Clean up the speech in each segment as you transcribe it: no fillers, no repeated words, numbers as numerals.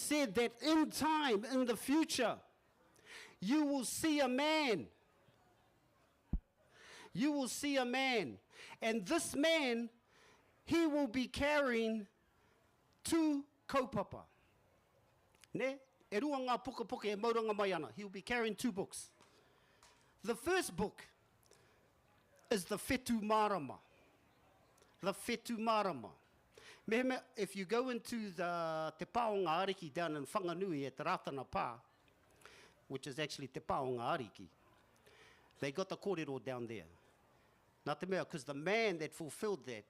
said that in time, in the future, you will see a man. You will see a man. And this man, he will be carrying two kaupapa. Ne? E rua ngā pukapuka e mauranga mai ana. He will be carrying two books. The first book is the Whetu Mārama. The Whetu Mārama. Mehemea, if you go into the Te Pā o Ngā Ariki down in Whanganui at Ratana Pā, which is actually Te Pā o Ngā Ariki, they got the kōrero down there. Nā te mea, because the man that fulfilled that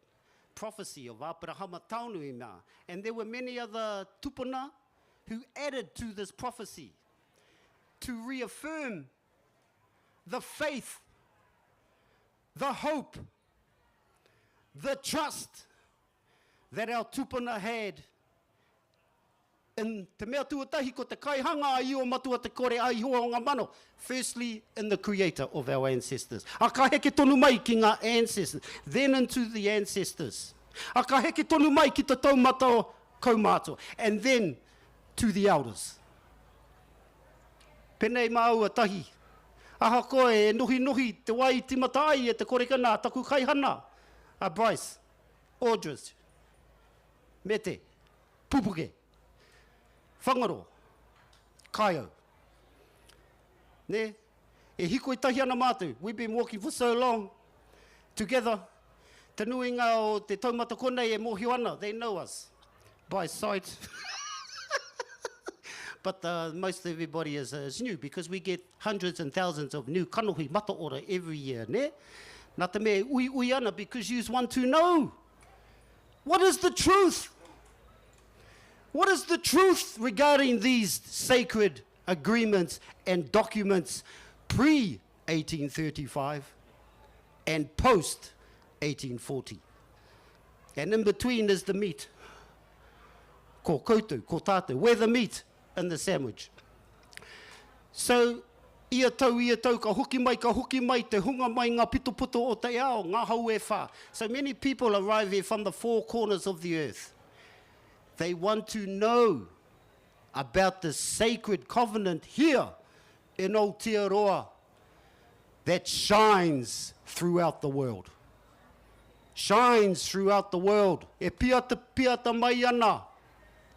prophecy of Aperahama Taonui mā, and there were many other tupuna who added to this prophecy to reaffirm the faith, the hope, the trust that our tupuna had in te mea tuatahi ko te kaihanga a Io Matua Te Kore a Ihowa o ngā Mano, firstly in the creator of our ancestors. A ka heke tonu mai ki ngā ancestors, then into the ancestors. A ka heke tonu mai ki te taumata o kaumātua, and then to the elders. Penei māua tahi, ahakoa e nohinohi te wā i timata ai e te koreka nā taku kaihana a Bryce Aldridge me te Pupuke, Whangaro, Kaiau. Nē? E hikoi tahi ana mātou, we've been walking for so long together, te nuinga o te taumata konei e mōhio ana, they know us by sight. But uh, most everybody is, is new because we get hundreds and thousands of new kanohi mataora every year, nē? Nā te mea e uiui ana because yous want to know. What is the truth? What is the truth regarding these sacred agreements and documents pre-1835 and post-1840? And in between is the meat. Ko koutou, ko tātou. We're the meat in the sandwich. So, ia tau, ia tau, ka hoki mai, ka hoki mai te hunga mai ngā pitopoto o te ao, ngā hau e whā. So many people arrive here from the four corners of the earth. They want to know about the sacred covenant here in Aotearoa that shines throughout the world. Shines throughout the world. E piata piata mai ana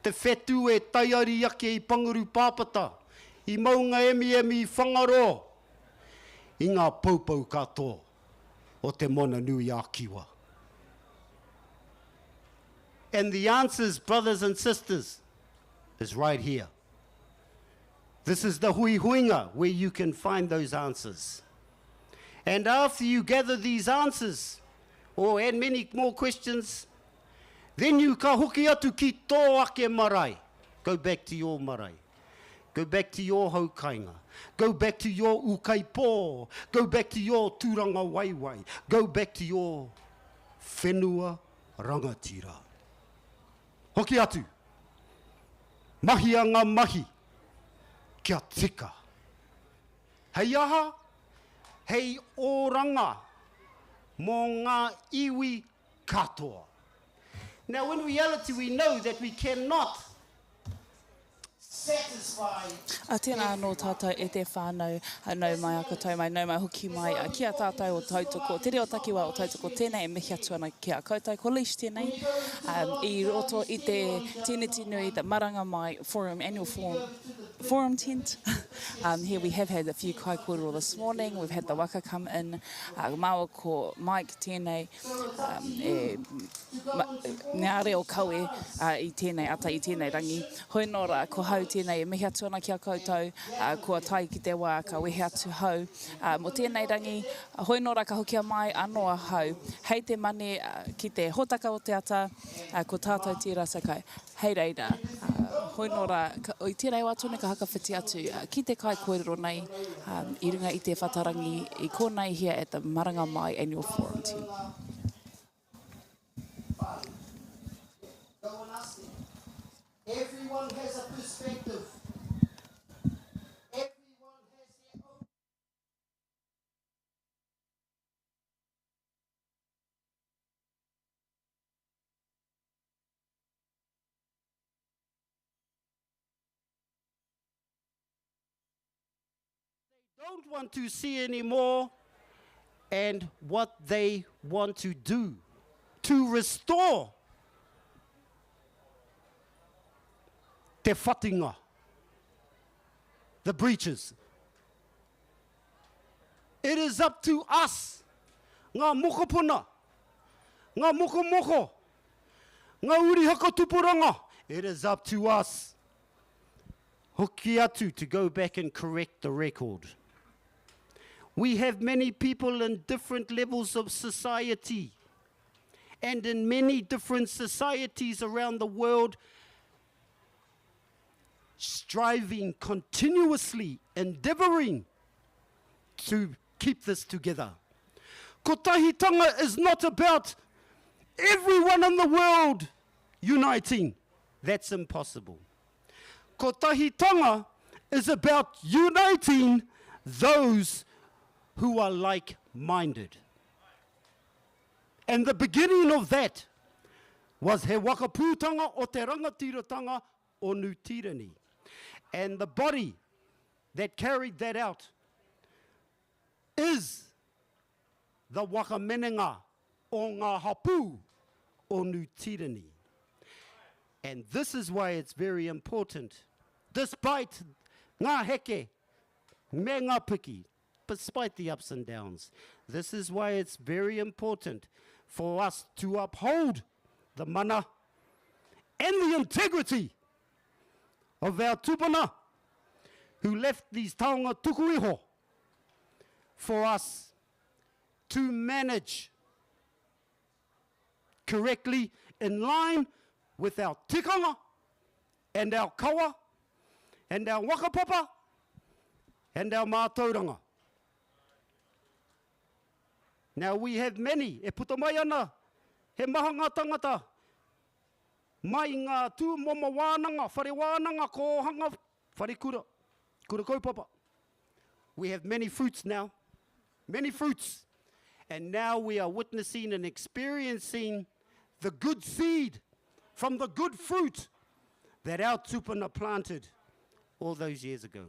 te whetū e taiari ake i Panguru Pāpata, i Maunga Emiemi i Whangaroa, i ngā poupou katoa o Te Moana Nui a Kiwa. And the answers, brothers and sisters, is right here. This is the huihuinga where you can find those answers. And after you gather these answers, or and many more questions, then you ka hoki atu ki tō ake marae. Go back to your marae. Go back to your haukainga. Go back to your ukaipō. Go back to your tūranga waiwai. Go back to your whenua rangatira. Hoki atu. Mahia ngā mahi kia tika. Hei aha? Hei oranga mō ngā iwi katoa. Now in reality we know that we cannot satisfy A tēnā anō tātou e te whānau, nau mai a koutou mai, nau mai hoki mai ki a tātou o Tautoko, te reo takiwā o Tautoko, tēnei e mihi atu ana ki a koutou, ko Leash tēnei, i roto i te teneti nui, the Maranga Mai Forum, Annual Forum, Forum Tent. Um, here we have had a few kai kōrero this morning, we've had the waka come in, uh, māua ko Mike tēnei, um, e, ma, ngā reo kawe uh, i tēnei ata, i tēnei rangi. Hoi nō rā, ko hau tēnei e mihi atu ana ki a koutou, uh, kua tae ki te wā ka wehe atu hau. Uh, mō tēnei rangi, hoi nō rā ka hokia mai anō ahau hei te mane uh, ki te hōtaka o te ata, uh, ko tātou tērā sakai. Hei reira, hoi nō rā, i tērā wā tonu ka hakawhiti atu ki te kaikōrero nei i runga i te whatarangi i konei here at the Maranga Mai Annual Forum Tent. Everyone has a perspective. Everyone has their own. Don't want to see anymore and what they want to do to restore te whatinga, the breaches. It is up to us, ngā mokopuna, ngā mokomoko, ngā uri hakatupuranga, it is up to us hoki atu to go back and correct the record. We have many people in different levels of society and in many different societies around the world striving continuously, endeavoring to keep this together. Kotahitanga is not about everyone in the world uniting. That's impossible. Kotahitanga is about uniting those who are like-minded. And the beginning of that was He Wakapūtanga o te Rangatiratanga o Nu Tirani. And the body that carried that out is the wakaminenga o ngā hapū o Nu Tirani. And this is why it's very important, despite ngā heke me ngā piki, despite the ups and downs, this is why it's very important for us to uphold the mana and the integrity of our tupuna who left these taonga tuku iho for us to manage correctly in line with our tikanga and our kawa and our whakapapa and our mātauranga. Now we have many, e puta mai ana, he maha ngā tangata mai ngā tūmomo wānanga, whare wānanga, kōhanga, whare kura, kura kaupapa. We have many fruits now, many fruits. And now we are witnessing and experiencing the good seed from the good fruit that our tupuna planted all those years ago.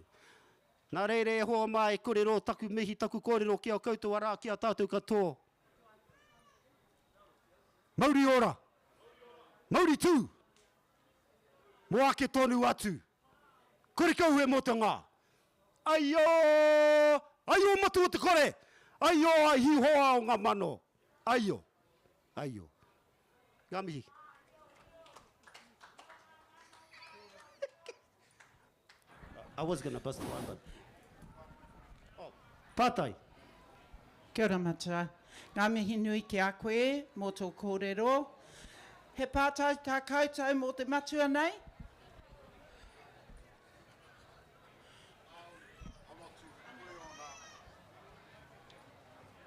Nā reira e hoa mā e kore rō taku mihi, taku kōrero ki a koutou arā ki a tātou katoa. Mauri ora! Mauri tū! Mō ake tonu atu! Kore kau he mō te ngā! Aio! Aio matua te kore! Aio ai hihoa o ngā mano! Aio! Aio! Ngā mihi. I was gonna bust one, but... Oh, pātai. Kia ora Matua. Ngā mihi nui ki a koe mō tō kōrero. He pātai tā koutou mō te matua nei?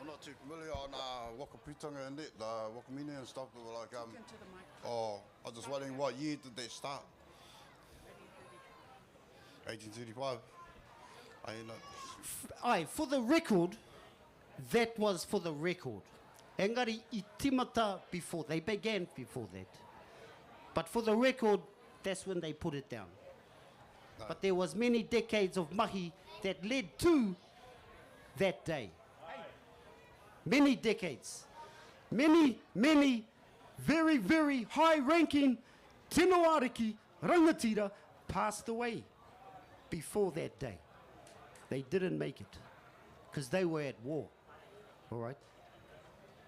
I'm not too familiar on uh, Wakaputanga and that, the Wakamine and stuff, but like, um, oh, I was just wondering what year did they start? 1835. I know. Aye, for the record, that was for the record. Engari i timata before, they began before that. But for the record, that's when they put it down. No. But there was many decades of mahi that led to that day. Many decades. Many, many very, very high-ranking tino ariki rangatira passed away before that day. They didn't make it because they were at war, all right?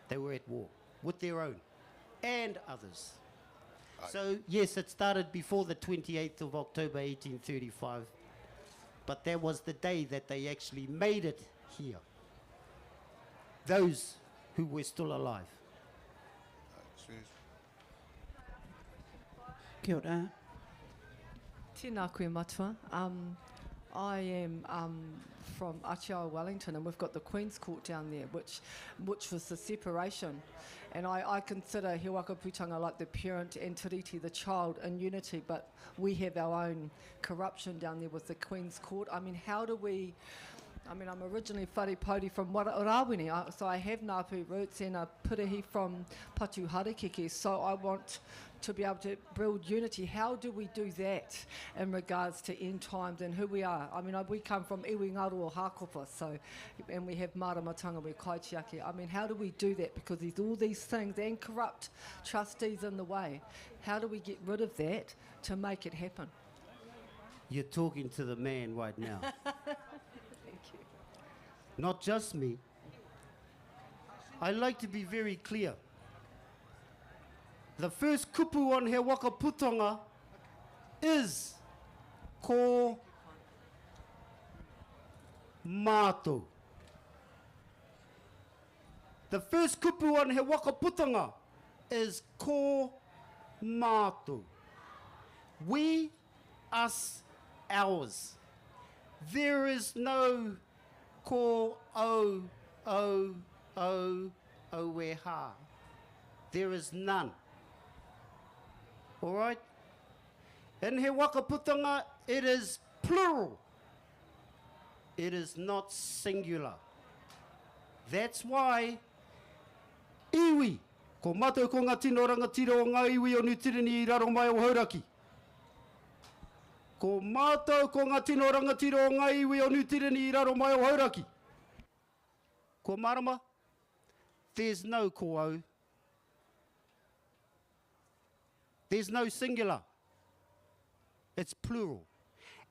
They were at war with their own and others. So, yes, it started before the 28th of October 1835, but that was the day that they actually made it here. Those who were still alive. Kia ora. Tēnā koe matua. Um, I am um, from Atiawa, Wellington, and we've got the Queen's Court down there, which, which was the separation. And I, I consider He Waka Putanga like the parent and Tiriti the child in unity, but we have our own corruption down there with the Queen's Court. I mean, how do we... I mean, I'm originally whare pouri from Rawene, so I have Ngāpuhi roots and a purahi from Patuharakeke, so I want to be able to build unity. How do we do that in regards to end times and who we are? I mean, we come from iwi ngaro o Hakopa, so, and we have maramatanga, we're kaitiaki. I mean, how do we do that? Because there's all these things and corrupt trustees in the way. How do we get rid of that to make it happen? You're talking to the man right now. Thank you. Not just me. I like to be very clear. The first kupu on He Waka Putanga is ko mātou. The first kupu on He Waka Putanga is ko mātou. We, us, ours. There is no ko o, o, o, o e ha. There is none. All right? In He Waka Putanga, it is plural. It is not singular. That's why iwi, ko mātou ko ngā tino rangatira o ngā iwi o New Tireni i raro mai o Hauraki. Ko mātou ko ngā tino rangatira o ngā iwi o New Tireni i raro mai o Hauraki. Kua marama? There's no ko au. There's no singular. It's plural.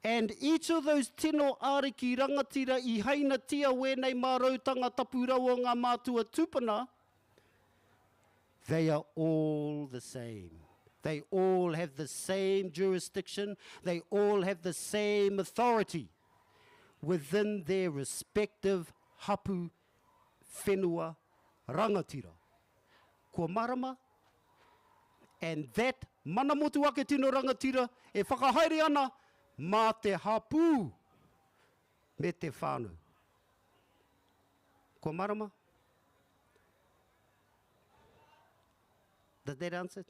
And each of those tino ariki rangatira i hainatia wēnei mārautanga tapu rawa o ngā mātua tupuna, they are all the same. They all have the same jurisdiction. They all have the same authority within their respective hapu whenua rangatira. Kua marama? And that mana motuake tino rangatira e whakahaere ana mā te hapū me te whānau. Kua marama? Does that answer?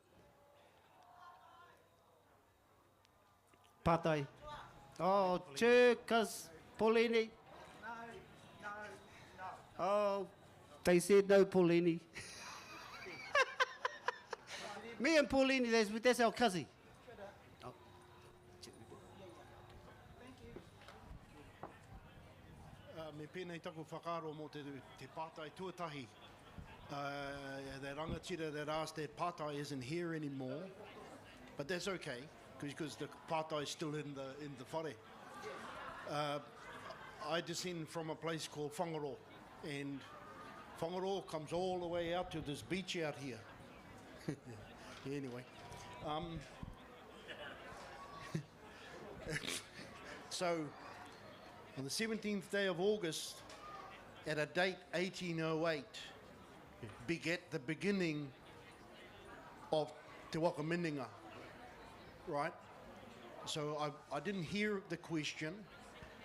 Pātai. Oh, cuz Paulini. No, no, no. Oh, they said no, Paulini. Me and Paulini, that's, that's our cousin. Oh. Uh, me pēnei taku whakaaro mō te, te pātai tuatahi. Uh, the rangatira that asked that pātai isn't here anymore, but that's okay, because the pātai is still in the, in the whare. Uh, I descend from a place called Whangaroa, and Whangaroa comes all the way out to this beach out here. anyway. Um, so, on the 17th day of August, at a date 1808, beget the beginning of Te Wakaminenga, right? So I, I didn't hear the question,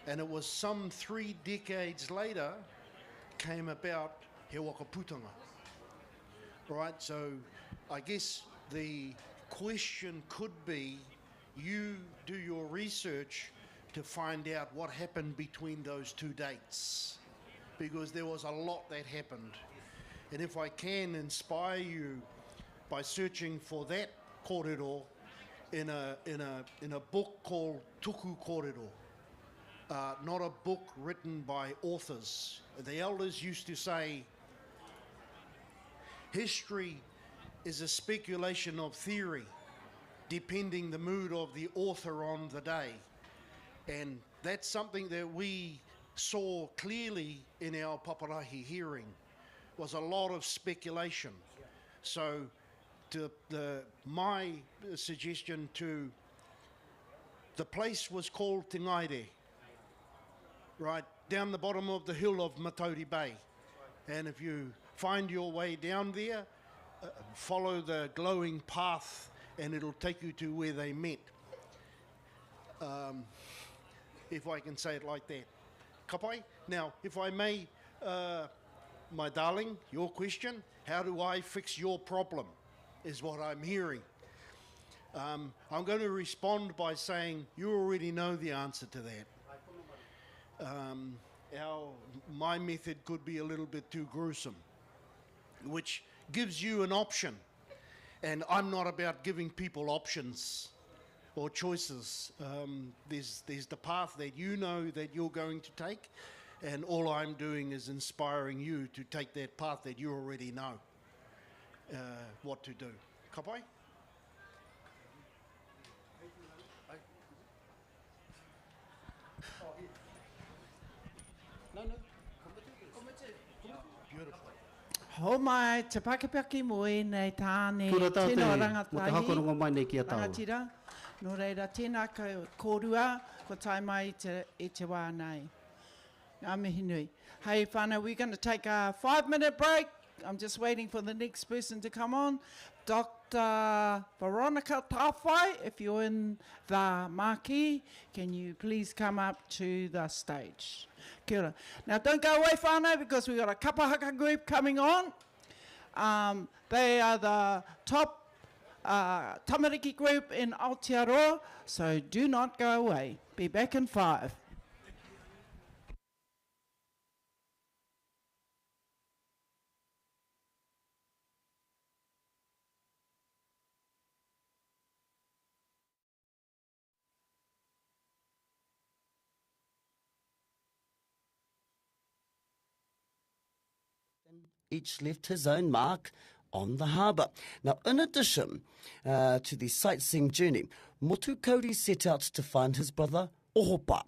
and it was some three decades later came about He Wakaputanga. Right, so I guess the question could be you do your research to find out what happened between those two dates because there was a lot that happened. And if I can inspire you by searching for that kōrero in a, in a, in a book called Tuku Kōrero, uh, not a book written by authors. The elders used to say, history is a speculation of theory, depending the mood of the author on the day. And that's something that we saw clearly in our paparahi hearing, was a lot of speculation. So to the, my suggestion to the place was called Te Ngaere, right down the bottom of the hill of Matauri Bay. And if you find your way down there, uh, follow the glowing path and it'll take you to where they met. Um, if I can say it like that. Kapai? Now, if I may, uh, my darling, your question, how do I fix your problem, is what I'm hearing. Um, I'm going to respond by saying you already know the answer to that. Um, Our, my method could be a little bit too gruesome, which gives you an option. And I'm not about giving people options or choices. Um, there's, there's the path that you know that you're going to take, and all I'm doing is inspiring you to take that path that you already know uh, what to do. Ka pai? Beautiful. Ho mai, te pakipaki mō ēnei tāne, Kura tātou tino mō te rangatahi, hakorongo mai nei ki a tāua. rangatira. Nō reira, tēnā kōrua, ko tae mai i te, i te wā nei. Ngā mihi nui. Hey whānau, we're going to take a 5-minute break. I'm just waiting for the next person to come on. Dr. Veronica Tawhai, if you're in the marquee, can you please come up to the stage? Kia ora. Now don't go away whānau, because we've got a kapahaka group coming on. Um, they are the top tamariki group in Aotearoa, so do not go away. Be back in five. Each left his own mark on the harbour. Now, in addition to the sightseeing journey, Motu Kauri set out to find his brother Ohopa.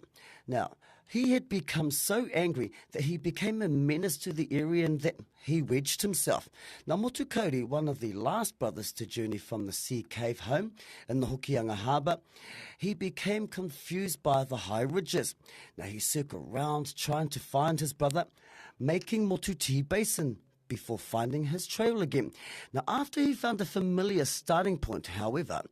Now, he had become so angry that he became a menace to the area and that he wedged himself. Now, Motu Kauri, one of the last brothers to journey from the sea cave home in the Hokianga Harbour, he became confused by the high ridges. Now, he circled round trying to find his brother, making Motuti Basin before finding his trail again. Now, after he found a familiar starting point, however,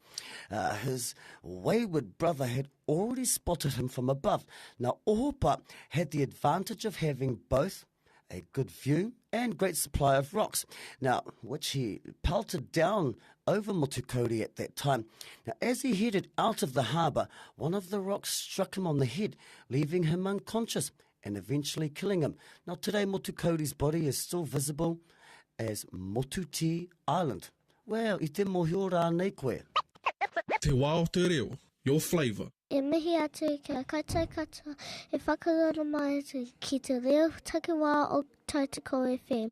his wayward brother had already spotted him from above. Now, Ohopa had the advantage of having both a good view and great supply of rocks, now, which he pelted down over Motu Kauri at that time. Now, as he headed out of the harbour, one of the rocks struck him on the head, leaving him unconscious and eventually killing him. Now, today, Motu Kauri's body is still visible as Motuti Island. Well, i te mohio rā nei koe. Te wā o te reo, your flavour. E mihi atu ki a koutou katoa e whakarongo mai atu ki te reo takiwā o Tautoko FM.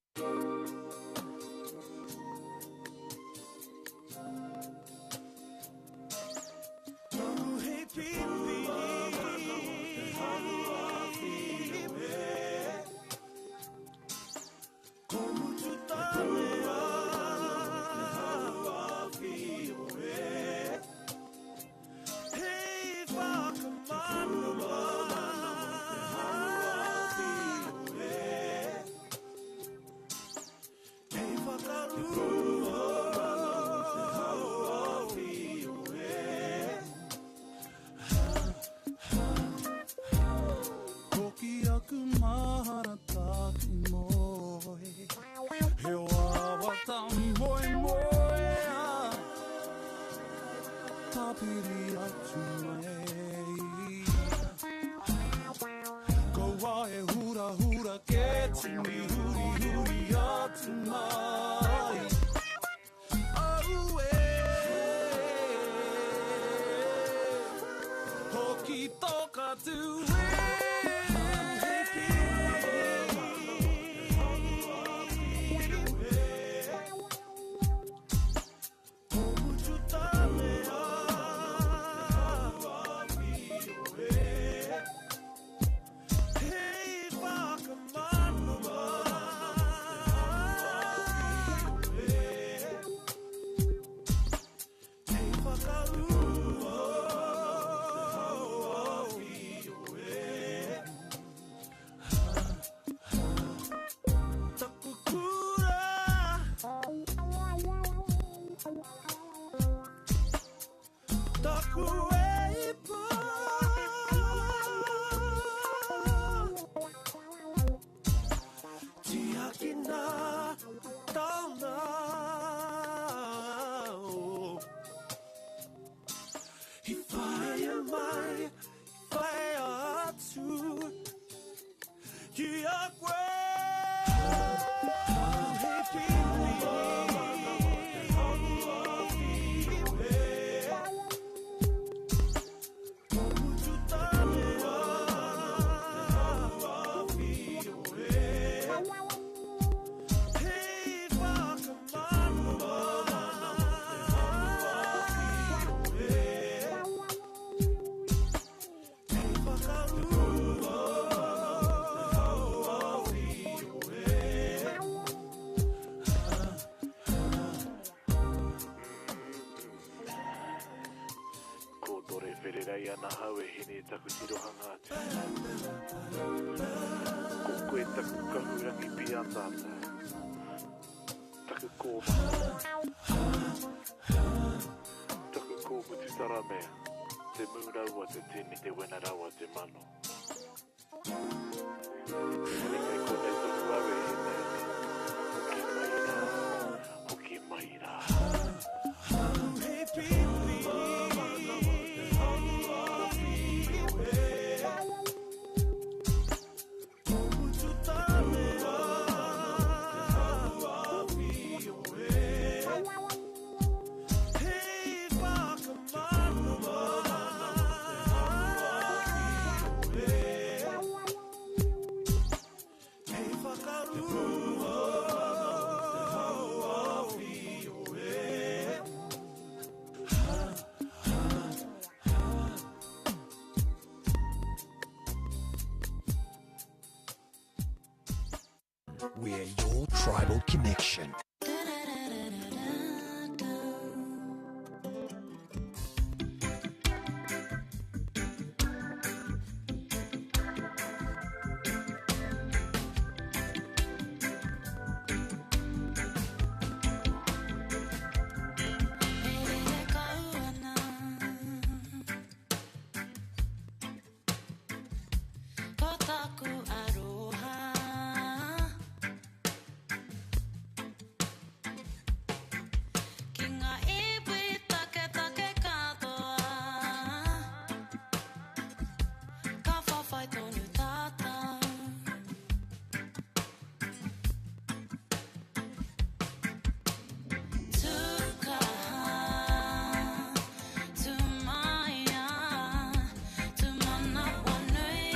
Ko Tore Whererei ana hau e hine taku tirohanga atu. Ko koe taku kahurangi pīataata. Taku kōmata. Taku kōmutu taramea. Te mūrau a te tini, te wena rau a te mano. Hine kei konei taku au e hine. Hoki mai rā, hoki mai rā. We're your tribal connection. Ko taku aroha. Ki ngā iwi taketake katoa. Ka whawhai tonu tātou. Tūkaha, tū maia, tū manawanui.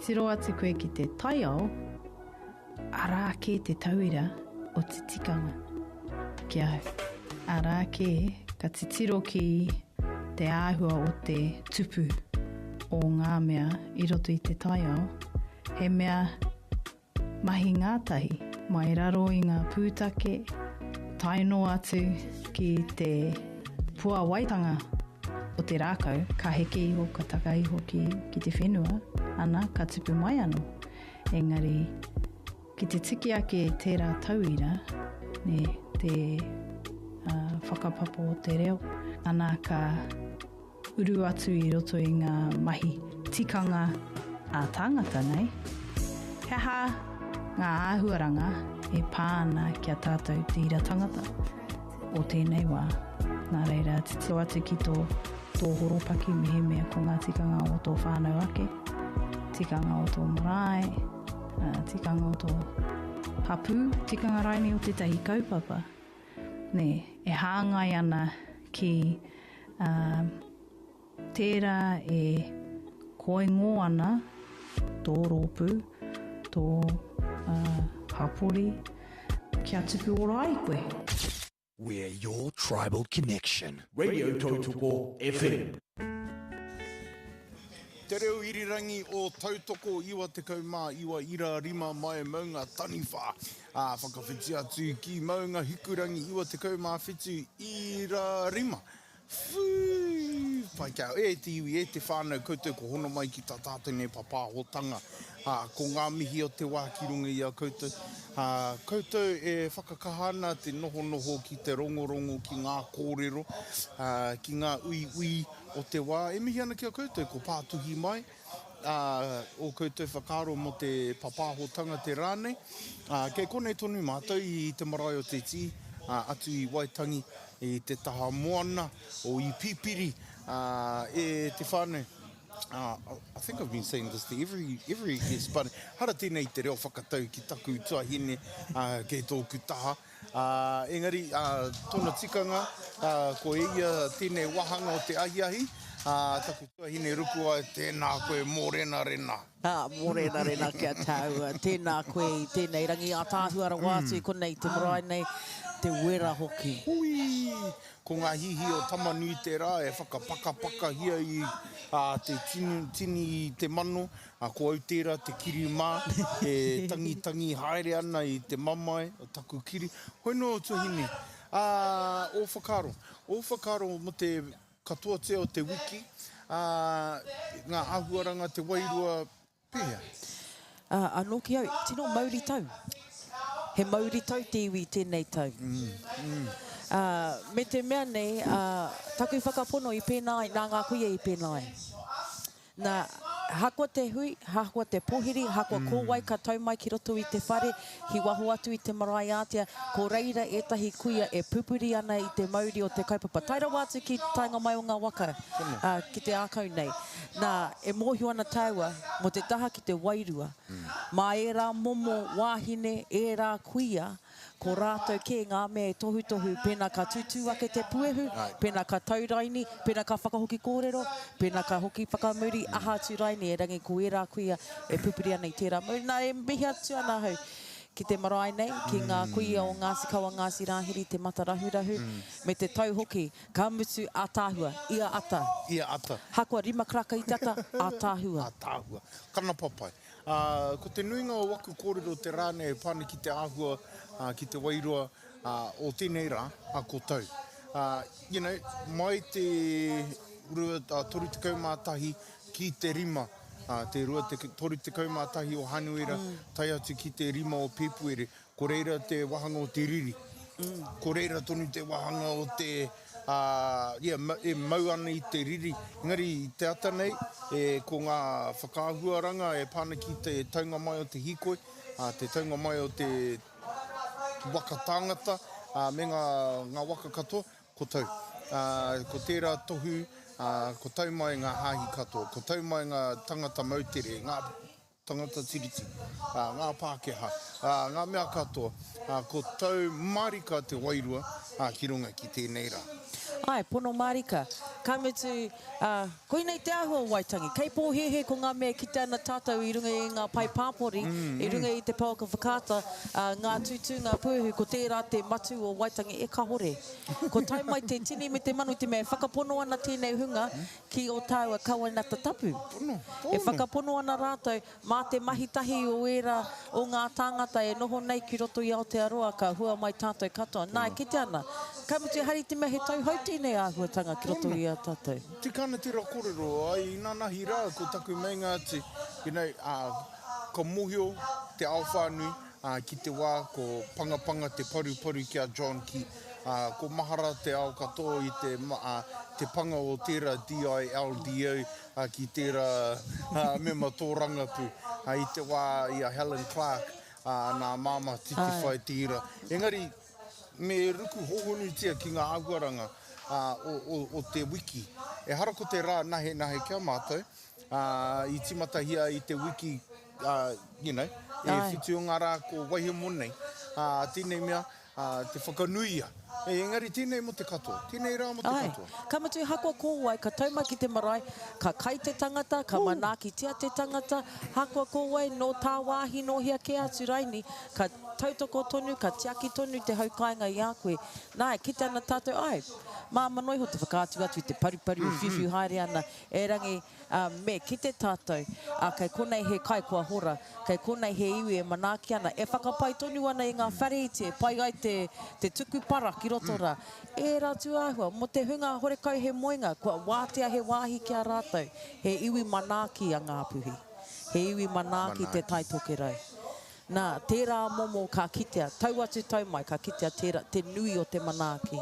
titiro atu koe ki te taiao, arā kē te tauira o te tikanga ki ahau. Arā kē ka titiro ki te āhua o te tupu o ngā mea i roto i te taiao, he mea mahi ngātahi mai raro i ngā pūtake tae noa atu ki te puawaitanga o te rākau, ka heke iho, ka taka iho ki, ki te whenua, ana, ka tupu mai anō. Engari, ki te tiki ake tērā tauira, nē, te uh, whakapapa o te reo, ana ka uru atu i roto i ngā mahi tikanga a tāngata nei, he aha ngā āhuaranga e pā ana ki a tātou te ira tangata o tēnei wā. Nā reira, titiro atu ki tō, tō horopaki mehemea ko ngā tikanga o tō whānau ake, tikanga o tō marae, tikanga o tō hapū, tikanga raini o tētahi kaupapa, nē, e hāngai ana ki Ā, tērā e koingō ana tō rōpū, tō hapori, kia tupu ora ai koe. We're your tribal connection. Radio Tautoko FM. Te reo irirangi o Tautoko 99 ira 5 mai Maunga Taniwha, ā, whakawhiti atu ki Maunga Hikurangi 97 ira 5. Whū! Pai kia, e te iwi, e te whānau, koutou ko hono mai ki tā tātou nei papāhotanga. Ā, ko ngā mihi o te wā ki runga i a koutou. Ā, koutou e whakakaha ana te nohonoho ki te rongorongo ki ngā kōrero, ā, ki ngā uiui o te wā. E mihi ana ki a koutou ko pātuhi mai, ā, ō koutou whakaaro mō te papāhotanga te rā nei. Ā, kei konei tonu mātou i te marae o Te Tī, ā, atu i Waitangi, i te taha moana o Ipipiri, ā, e te whānau. Ā, I think I've been saying this to every, every guest, but hara tēnei te reo whakatau ki taku tuahine, ā, kei tōku taha. Ā, engari, ā, tōna tikanga, ā, ko e ia tēnei wāhanga o te ahiahi, ā, taku tuahine ruku ai, tēnā koe mōrenarena. Ā, mōrenarena ki a tāua. Tēnā koe i tēnei rangi ātaahua rawa atu i konei i te marae nei, te wera hoki. Hui! Ko ngā hihi o Tamanuiterā e whakapakapakahia i ā, te tini, tini i te mano, ā, ko au tērā te kiri mā e tangitangi haere ana i te mamae o taku kiri. Hoi nō tuahine, ā, ō whakaaro, ō whakaaro mō te katoatia o te wiki, ā, ngā āhuaranga, te wairua, pēhea? Ā, anō ki au, tino mauritau. He mauritau te iwi i tēnei tau. Ā, me te mea nei, ā, taku whakapono i pēnā ai, nā ngā kuia i pēnā ai. Nā, ahakoa te hui, ahakoa te pohiri, ahakoa ko wai ka tau mai ki roto i te whare, ki waho atu i te marae ātea, ko reira ētahi kuia e pupuri ana i te mauri o te kaupapa. Tae rawa atu ki te taenga mai o ngā waka, ā, ki te ākau nei. Nā, e mōhio ana tāua, mō te taha ki te wairua, mā ērā momo wāhine, ērā kuia, Ko rātou kē ngā mea e tohutohu pēnā ka tūtū ake te puehu, pēnā ka tau raini, pēnā ka whakahoki kōrero, pēnā ka hoki whakamuri, aha atu raini, erangi ko ērā kuia e pupuri ana i tērā mauri. Nā, e mihi atu ana ahau ki te marae nei, ki ngā kuia o Ngāti Kawa, Ngāti Rāhiri, Te Matarahurahu, me te tau hoki, ka mutu ātaahua, ia ata. Ia ata. Hakoa rima karaka i te ata, ātaahua. Ātaahua. Kana papai. Ā, ko te nuinga o aku kōrero te rā nei e pā ana ki te āhua, ā, ki te wairua, ā, o tēnei rā, ā, ko tau. Ā, you know, mai te rua, ā, 31 ki te rima, ā, te rua te, 31 o Hanuera, tae atu ki te rima o Pēpuere, Ko reira te wahanga o te riri. Ko reira tonu te wahanga o te, ā, ia, e mau ana i te riri. Engari i te ata nei, e, ko ngā whakaahuaranga e pā ana ki te taunga mai o te hīkoi, ā, te taunga mai o te waka tāngata, ā, me ngā, ngā waka katoa, ko tau. Ā, ko tērā tohu, ā, ko tau mai ngā hāhi katoa, ko tau mai ngā tangata moutere, ngā Tangata Tiriti, ā, ngā Pākehā, ā, ngā mea katoa, ā, ko tau mārika te wairua, ā, ki runga ki tēnei rā. Āe, pono mārika. Ka mutu, ā, koinei te āhua o Waitangi. Kei pōhēhē ko ngā mea e kite ana tātou i runga i ngā pae pāpori, i runga i te pouaka whakaata, ā, ngā tūtū, ngā puehu, ko tērā te matū o Waitangi, e kahore. Ko tae mai te tini me te mano i te mea e whakapono ana tēnei hunga ki ō tāua kawenata tapu. E whakapono ana rātou, Mā te mahi tahi o ērā o ngā tāngata e noho nei ki roto i Aotearoa ka hua mai tātou katoa. Nā, e kite ana, ka mutu ehara i te mea he tauhou tēnei āhuatanga ki roto i a tātou. Tika ana tērā kōrero, ai, inanahi rā ko taku meinga atu, you know, ā, ka mōhio te ao whānui, ā, ki te wā ko pangapanga te paruparu ki a John Key, ā, ko mahara te ao katoa i te, ā, te panga o tērā DILDO, ki tērā mema tōrangapū i te wā i a Helen Clark, nā Māmā Titiwhai tērā. Engari, me ruku hōhonutia ki ngā āhuaranga o te wiki. Ehara ko te rā nahenahe ki a mātou, i tīmatahia i te wiki, you know, e whitu o ngā rā ko Waihemo nei, tēnei mea, Ā, te whakanuia. Engari tēnei mō te katoa. Tēnei rā mō te Āe. katoa. Ka mutu hakoa ko wai, ka tau mai ki te marae, ka kai te tangata, ka manaakitia te tangata, hakoa ko wai, nō tāwāhi, nō hea kē atu raini, ka tautoko tonu, ka tiaki tonu te hau kāinga i a koe. Nā, e kite ana tātou, āe, māmā noa iho te whakaatu atu i te paruparu e whiuwhiu haere ana, erangi, Ā, me kite tātou, ā, kei konei he kai kua hora, kei konei he iwi e manaaki ana, e whakapai tonu ana i ngā whare iti e pai ai te, te tuku para ki roto rā. Ērā tūāhua, mō te hunga horekau he moenga, kua wātea he wāhi ki a rātou, he iwi manaaki a Ngāpuhi. He iwi manaaki Te Tai Tokerau. Nā, tērā momo ka kitea, tau atu tau mai, ka kitea tērā, te nui o te manaaki.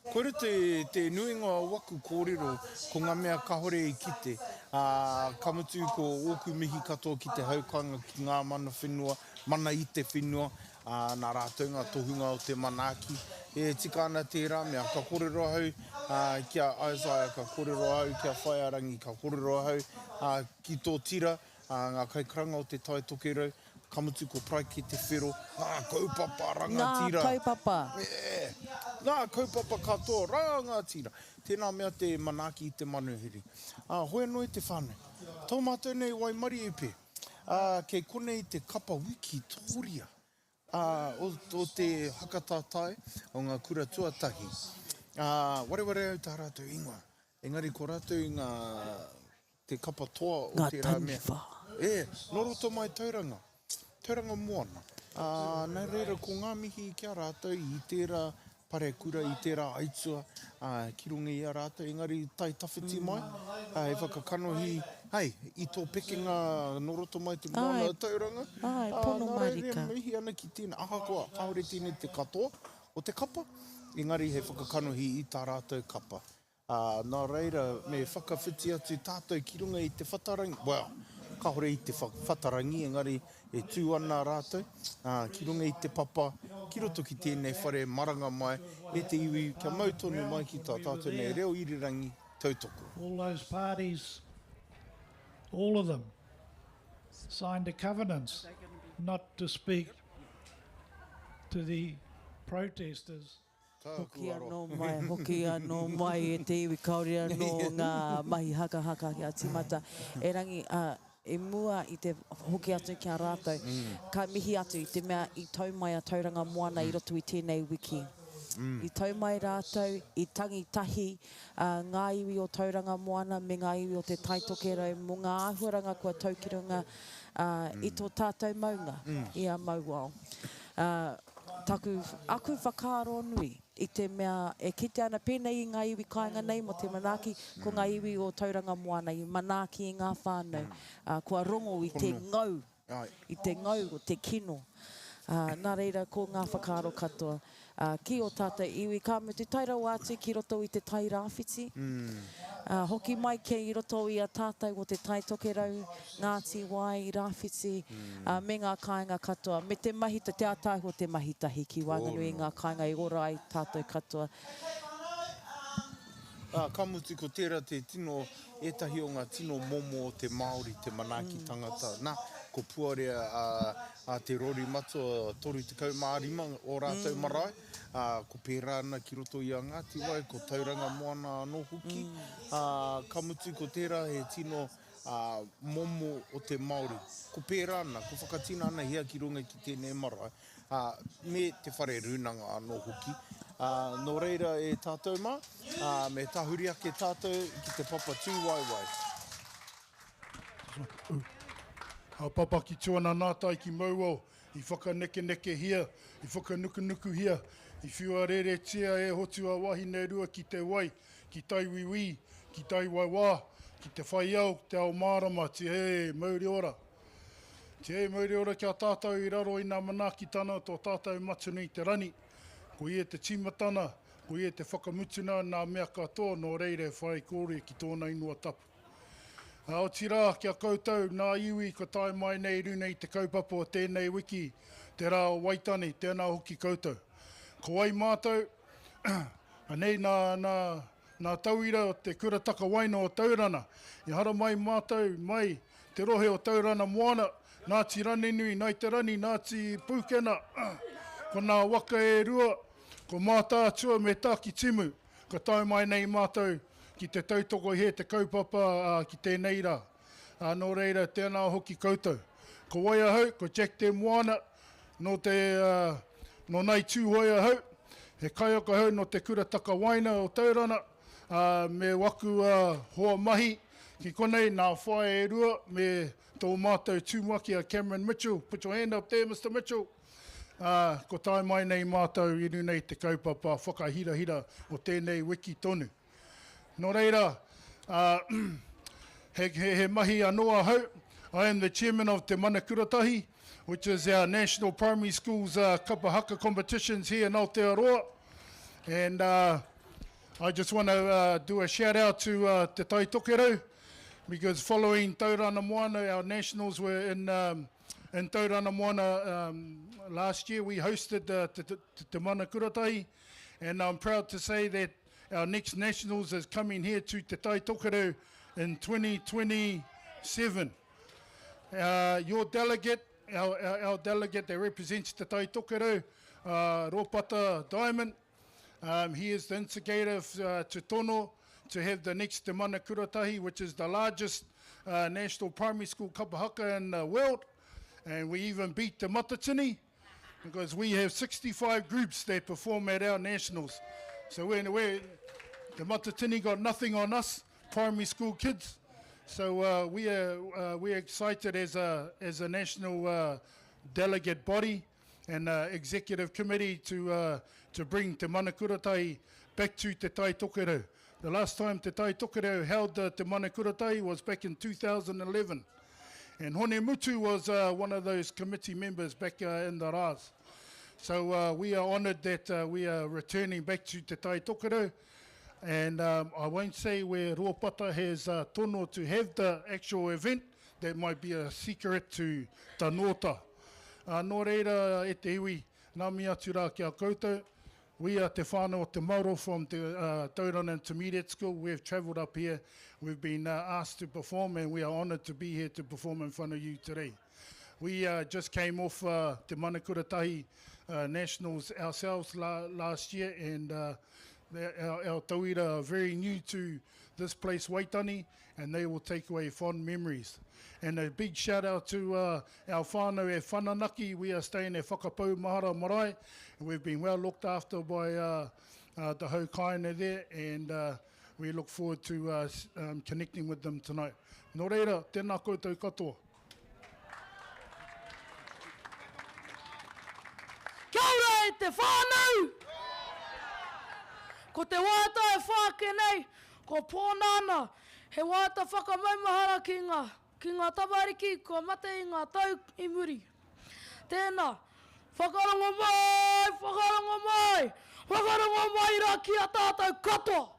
Koira te, te nuinga o waku kōrero, ko ngā mea kahore i kite, ā, ka mutu ko ōku mihi katoa ki te haukāinga, ki ngā mana whenua, mana i te whenua, ā, nā rātou ngā tohunga o te manaaki. E tika ana tērā mea, ka kōrero ahau, ā, ki a Isaiah, ka kōrero ahau ki a Whaearangi, ka kōrero ahau, ā, ki tō tira, ā, ngā kaikaranga o Te Tai Tokerau, Ka mutu ko Paraike Te Whero, ngā kaupapa rangatira. Ngā kaupapa. E, ngā kaupapa katoa, rangatira. Tēnā mea te manaaki i te manuhiri. Ā, hoi anō e te whānau. Tō mātou nei waimarie pē. Ā, kei konei te kapa wikitōria, ā, o, o te haka tātai o ngā kura tuatahi. Ā, wareware au tā rātou ingoa. Engari ko rātou ngā, te kapa toa o Ngā tērā mea. taniwha. E, nō roto mai Tauranga. Tauranga Moana. Ā, nā reira ko ngā mihi ki a rātou i tērā parekura, i tērā aitua, ā, ki runga i a rātou, engari tae tawhiti mai, ā, hei whakakanohi, hei, i tō pekenga nō roto mai te moana Āe, o Tauranga. āe, Ā, pono nā reira e mārika. mihi ana ki tēnā, ahakoa kāore tēnei te katoa o te kapa, engari hei whakakanohi i tā rātou kapa. Ā, nā reira, me whakawhiti atu tātou ki runga i te whatarangi, well, kāore i te whatarangi, engari e tū ana rātou, ā, ki runga i te papa, ki roto ki tēnei whare maranga mai e te iwi kia mau tonu mai ki tā tātou nei reo irirangi tautoko. All those parties, all of them, signed a covenant not to speak to the protesters Hoki anō mai, hoki anō mai e te iwi, kāore anō ngā mahi hakahaka kia tīmata. Erangi, ā, i mua i te hoki atu ki a rātou, ka mihi atu i te mea i tau mai a Tauranga Moana i roto i tēnei wiki. I tau mai rātou, i tangi tahi ngā iwi o Tauranga Moana me ngā iwi o Te Tai Tokerau mō ngā āhuaranga kua tau ki runga i tō tātou maunga, i a Mauao. Taku, aku whakaaro nui, i te mea e kite ana pēnei i ngā iwi kāinga nei mō te manaaki, ko ngā iwi o Tauranga Moana i manaaki i ngā whānau, ā, kua rongo i te ngau, i te ngau o te kino. Ā, nā reira ko ngā whakaaro katoa, ā, ki ō tātou iwi, ka mutu tae rawa atu ki roto i te Tai Rāwhiti, ā, hoki mai ki roto i a tātou o Te Tai Tokerau, Ngāti Wai, Rāwhiti, ā, me ngā kāinga katoa, me te mahi, te ātaahua o te mahi tahi ki waenganui i ngā kāinga i ora ai tātou katoa. Ā, ka mutu ko tērā te tino, ētahi o ngā tino momo o te Māori, te manaaki tangata. Nā, ko Puarea a, a te rori matua 35 o rātou marae, Ā, ko pērā ana ki roto i a Ngāti Wai, ko Tauranga Moana anō hoki. Ā, ka mutu ko tērā he tino, ā, momo o te Māori. Ko pērā ana, ko whakatinanahia ki runga ki tēnei marae, ā, me te whare rūnanga anō hoki. Ā, nō reira e tātou mā, ā, me tahuri ake tātou ki te papa tūwaewae. A papaki tuana nā tai ki Mauao, i whakanekenekehia, i whakanukunukuhia, i whiua reretia e Hotu a Wahinerua ki te wai, ki Taiwiwī, ki Taiwaiwā, ki te whai ao, te ao mārama, tihei mauri ora. Tihei mauri ora ki a tātou i raro i nā manaakitana o tō tātou Matua i te Rani. Ko ia te tīmatana, ko ia te whakamutuna nā mea katoa nō reira e whai kōre ki tōna ingoa tapu. Ā, otirā, ki a koutou, nā iwi kua tae mai nei i runa i te kaupapa o tēnei wiki, te rā o Waitangi, tēnā hoki koutou. Ko wai mātou? Anei nā, nā, nā tauira o te Kura Takawaina o Taurana. I haramai mātou mai te rohe o Taurana Moana, Ngāti Raninui, Ngāi Te Rani, Ngāti Pūkena, ko nā waka e rua, ko Mātaatua me Tākitimu. Ka tae mai nei mātou ki te tautoko he te kaupapa ki tēnei rā. Nō reira, tēnā hoki koutou. Ko wai ahau? Ko Jack Te Moana, nō te, nō Ngāi Tūhoe ahau. He kaiako ahau nō te Kura Takawaina o Taurana, me waku hoa mahi ki konei, nā whaea e rua, me tō mātou tumuaki a Cameron Mitchell. Put your hand up there, Mister Mitchell. Ā, ko tae mai nei mātou i runa i te kaupapa whakahirahira o tēnei wiki tonu. Nō reira, ā, he, he, he mahi anō ahau. I am the chairman of Te Mana Kuratahi, which is our national primary schools uh, kapa haka competitions here in Aotearoa. And uh, I just want to uh, do a shout out to uh, Te Tai Tokerau, because following Tauranga Moana, our nationals were in um, In Tauranga Moana um, last year, we hosted the Te, Te, Te Mana Kuratahi, and I'm proud to say that our next nationals is coming here to Te Tai Tokerau in 2027. Uh, your delegate, our, our, our delegate that represents Te Tai Tokerau, uh, Ropata Diamond, um, he is the instigator uh, to tono to have the next Te Mana Kuratahi, which is the largest uh, national primary school kapahaka in the world. And we even beat the Matatini because we have 65 groups that perform at our nationals. So we're, we're, the Matatini got nothing on us, primary school kids. So uh, we are uh, we are excited as a as a national uh, delegate body and uh, executive committee to uh, to bring Te Mana Kuratahi back to Te Tai Tokerau. The last time Te Tai Tokerau held the Te Mana Kuratahi was back in 2011. And Hone Mutu was uh, one of those committee members back uh, in the RAS. So uh, we are honoured that uh, we are returning back to Te Tai Tokerau. And um, I won't say where Ruapata has uh, tono to have the actual event. That might be a secret to the Nōta. Uh, nō reira e te iwi, nā mi atu rā ki a koutou. We are Te Whānau o Te Mauro from the uh, Tauranga Intermediate School. We have travelled up here. We've been uh, asked to perform and we are honoured to be here to perform in front of you today. We uh, just came off uh, Te Mana Kuratahi uh, Nationals ourselves la last year and uh, our, our tauira are very new to this place, Waitangi, and they will take away fond memories. And a big shout out to uh, our whānau e Whananaki. We are staying at Whakapau Mahara Marae. And we've been well looked after by uh, uh, the Haukaina there, and uh, we look forward to uh, um, connecting with them tonight. Nō reira, tēnā koutou katoa. Kia ora e te whānau! Ko te waiata e whāke nei, ko Pōnānā, he waiata whakamaumahara ki ngā, ki ngā tamariki kua mate i ngā tau i muri. Tēnā, whakarongo mai, whakarongo mai, whakarongo mai rā ki a tātou katoa!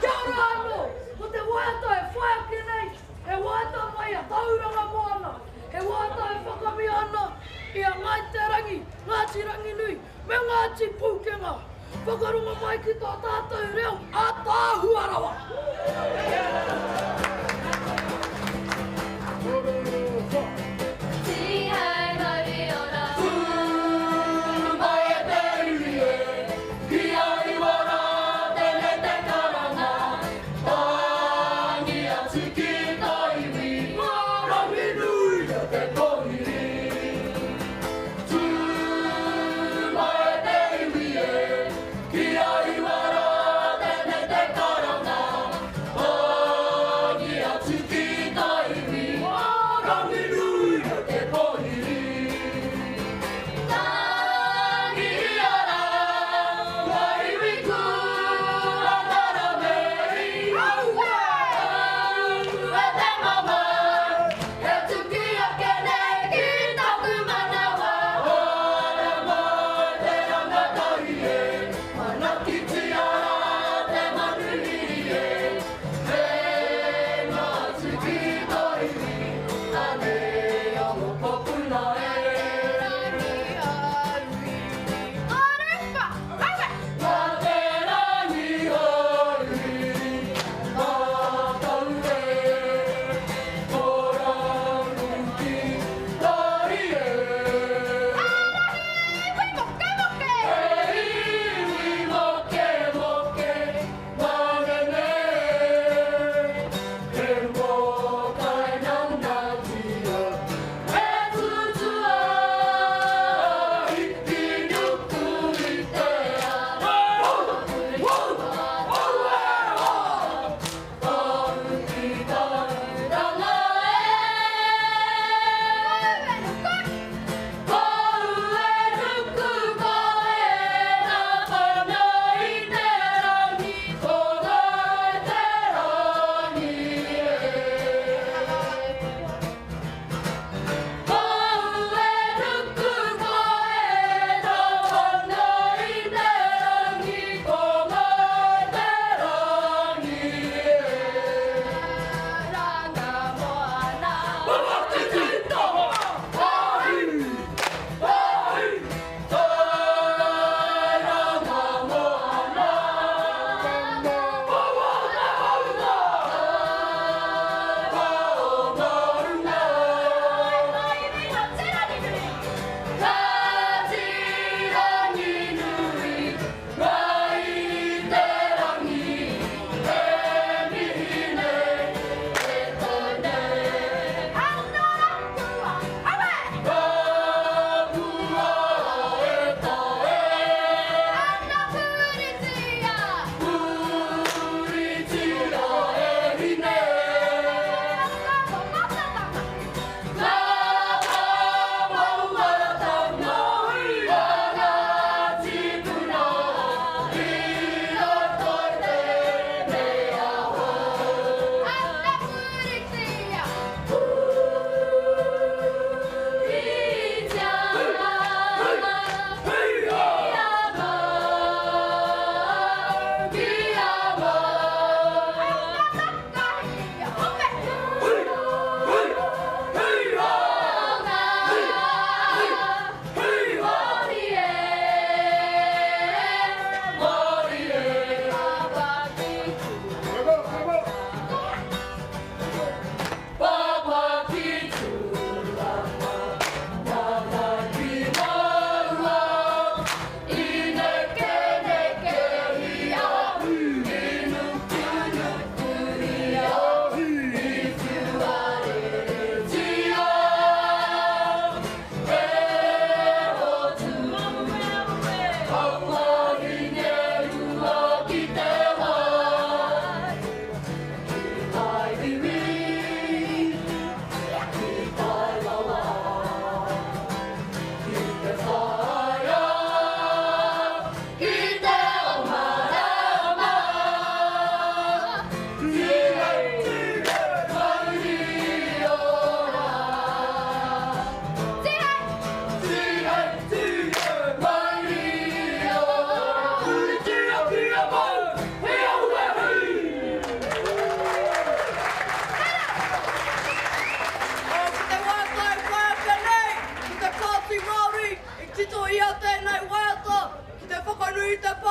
Kia ora anō! Ko te waiata e whai ake nei, he waiata mai a Tauranga Moana, he waiata e whakamia ana i a Ngāi Te Rangi, Ngāti Ranginui me Ngāti Pūkenga. Whakarongo mai ki tō tātou reo ātaahua rawa!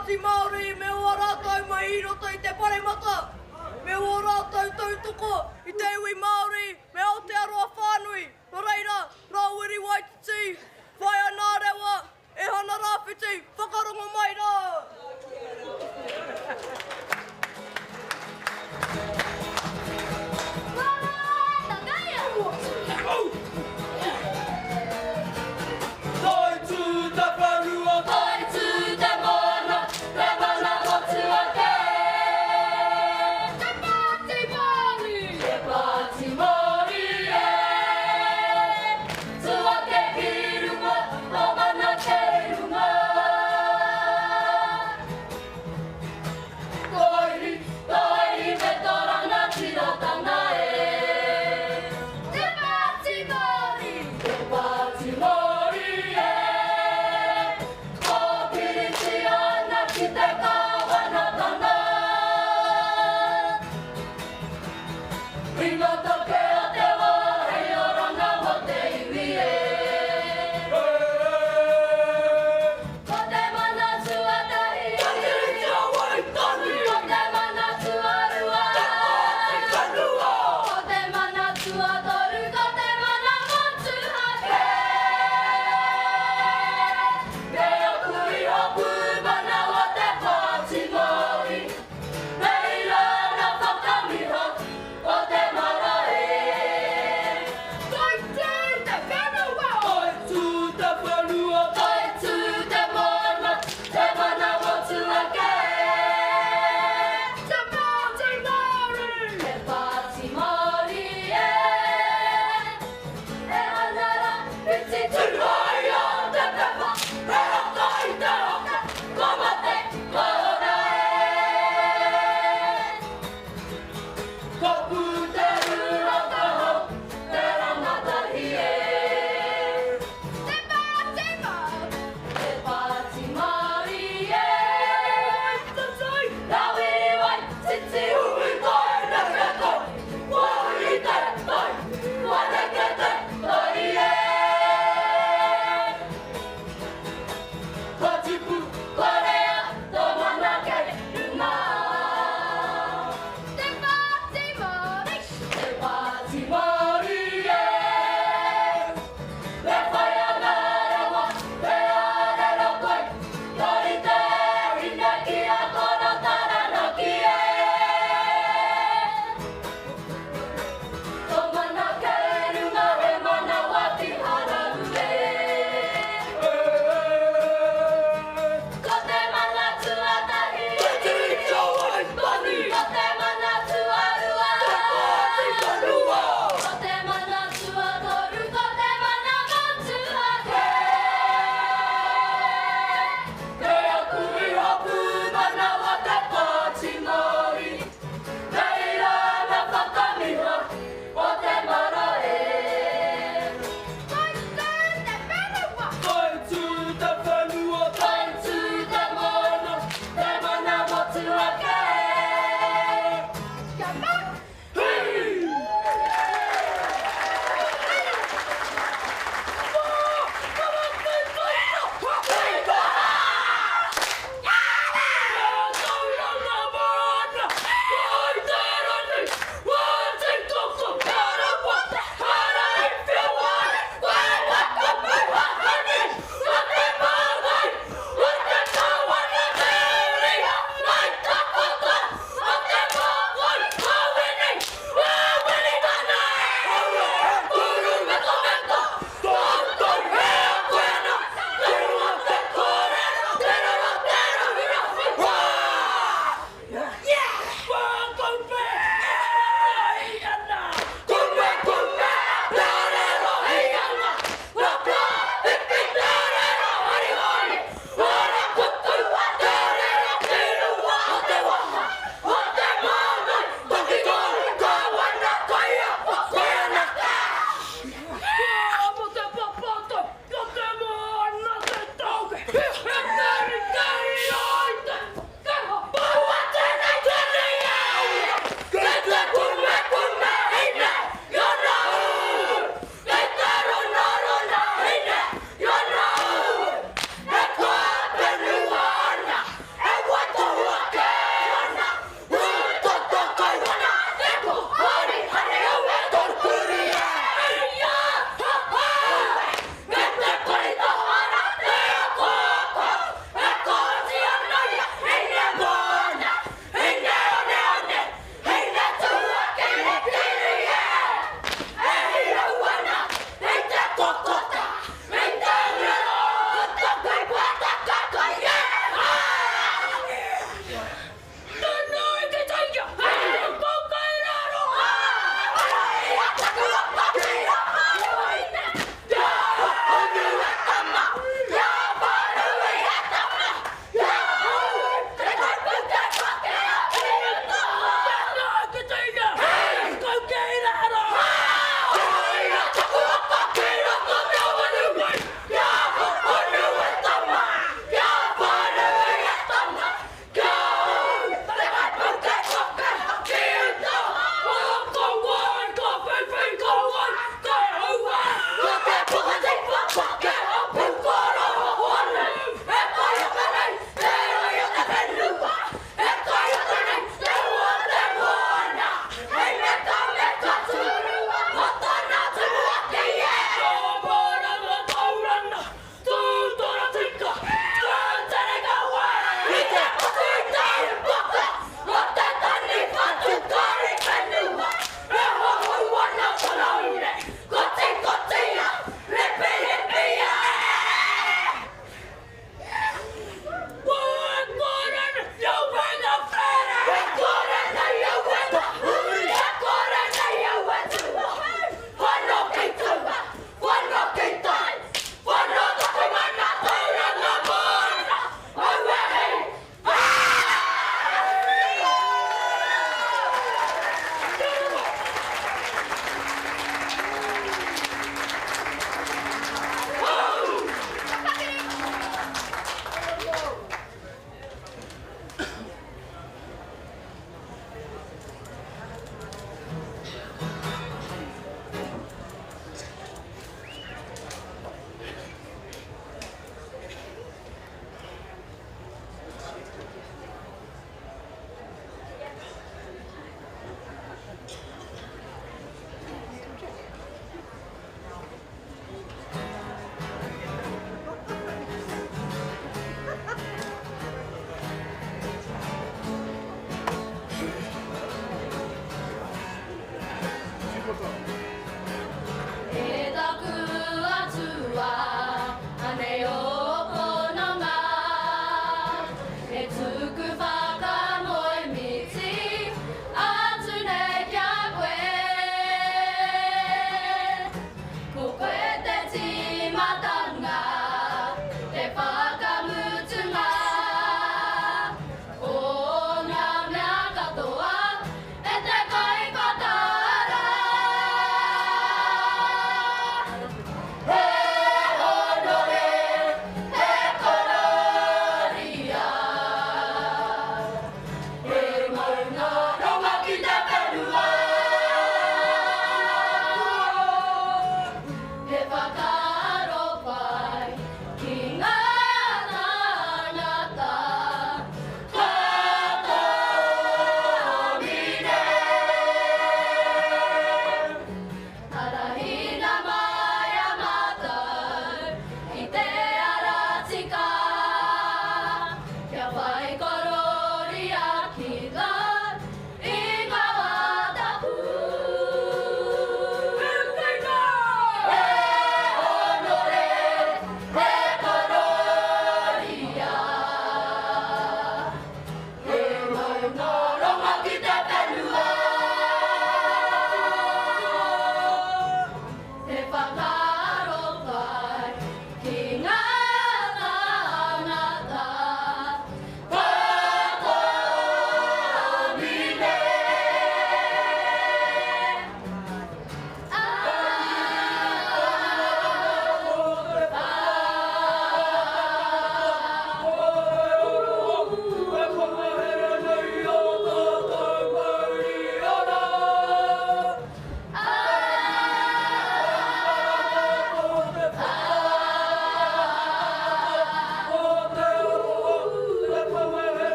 Pāti Māori me ō rātou mahi i roto i te Paremata, me ō rātou tautoko i te iwi Māori me Aotearoa whānui. Nō reira, Rāwiri Waititi, Whaea Nārewa, E Hana Rāwhiti, whakarongo mai rā!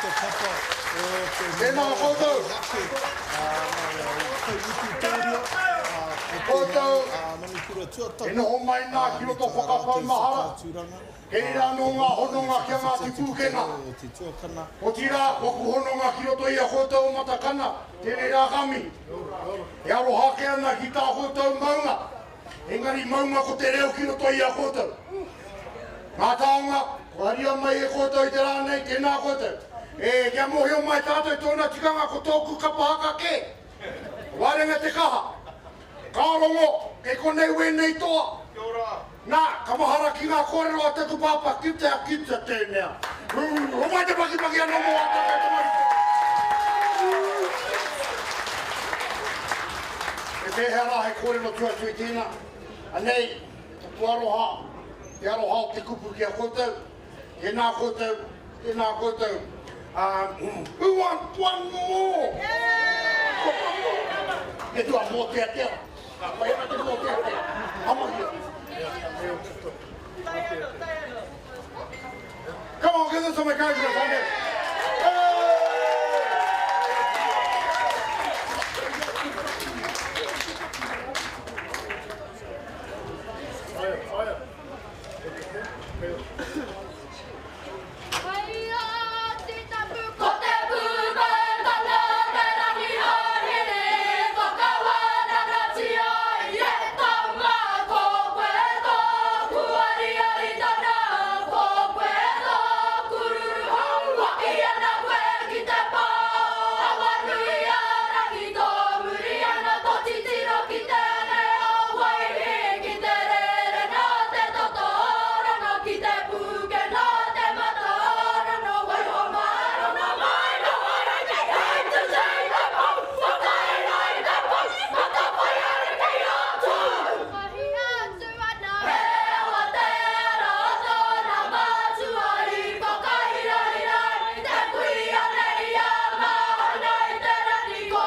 te kapa o te Tēnā Mamae koutou. Hauhake, ā, nā reira, o Kaiutu Tōrua, ā, ko Koutou tēnei, ā, manukura tuatahi, e noho mai nā ā, ki me roto tā rātou whakapaumahara, whakaaturanga, kei ā, reira anō ko ngā Mamae i hononga ki a whakawhiti Ngāti atu ki te Pūkenga. reo o te tuakana, Otirā, waku hononga ki roto i a koutou o Matakana, tēnei rā ka mihi. E aroha ake ana ki tā koutou maunga, engari maunga ko te reo ki roto i a koutou. Ngā taonga, kua haria mai e koutou i te rā nei, tēnā koutou. E, kia mōhio mai tātou tōna tikanga ko tōku kapa haka kē. Waerenga te kaha. Ka rongo, kei konei wēnei toa. Kia ora. Nā, ka mahara ki ngā kōrero a taku pāpā, kitea, kitea tēnea. Homai te pakipaki anō mō ā tātou tamariki. Me pēhea rā hei kōrero tua atu i tēnā? Anei, taku aroha, te aroha o te kupu ki a koutou. Tēnā koutou, tēnā koutou. Um, who wants one more? One more. E tua mōteatea. Ka pai ana te mōteatea. Amahia. Come on, give them some encouragement, whānau. Ko te pūmautanga te rangi hārere, whakawananatia i e tama, ko koe tōku ariaritanga, ko koe tōku ruruhau, hoki ana koe ki te pā, Awanuiārangi tō muri ana tō titiro ki te ane o Waihi, ki te rerenga te toto rono, ki te pūkenga te mata rono, waiho mārona mai noho rei te hei tutu i te pou, whakaira i te pou, matawhai ariki o tū. Mahi atu ana he awa tērā o tōna matua i whakahirahira ai te kuia nei a Mahana i te rangi ko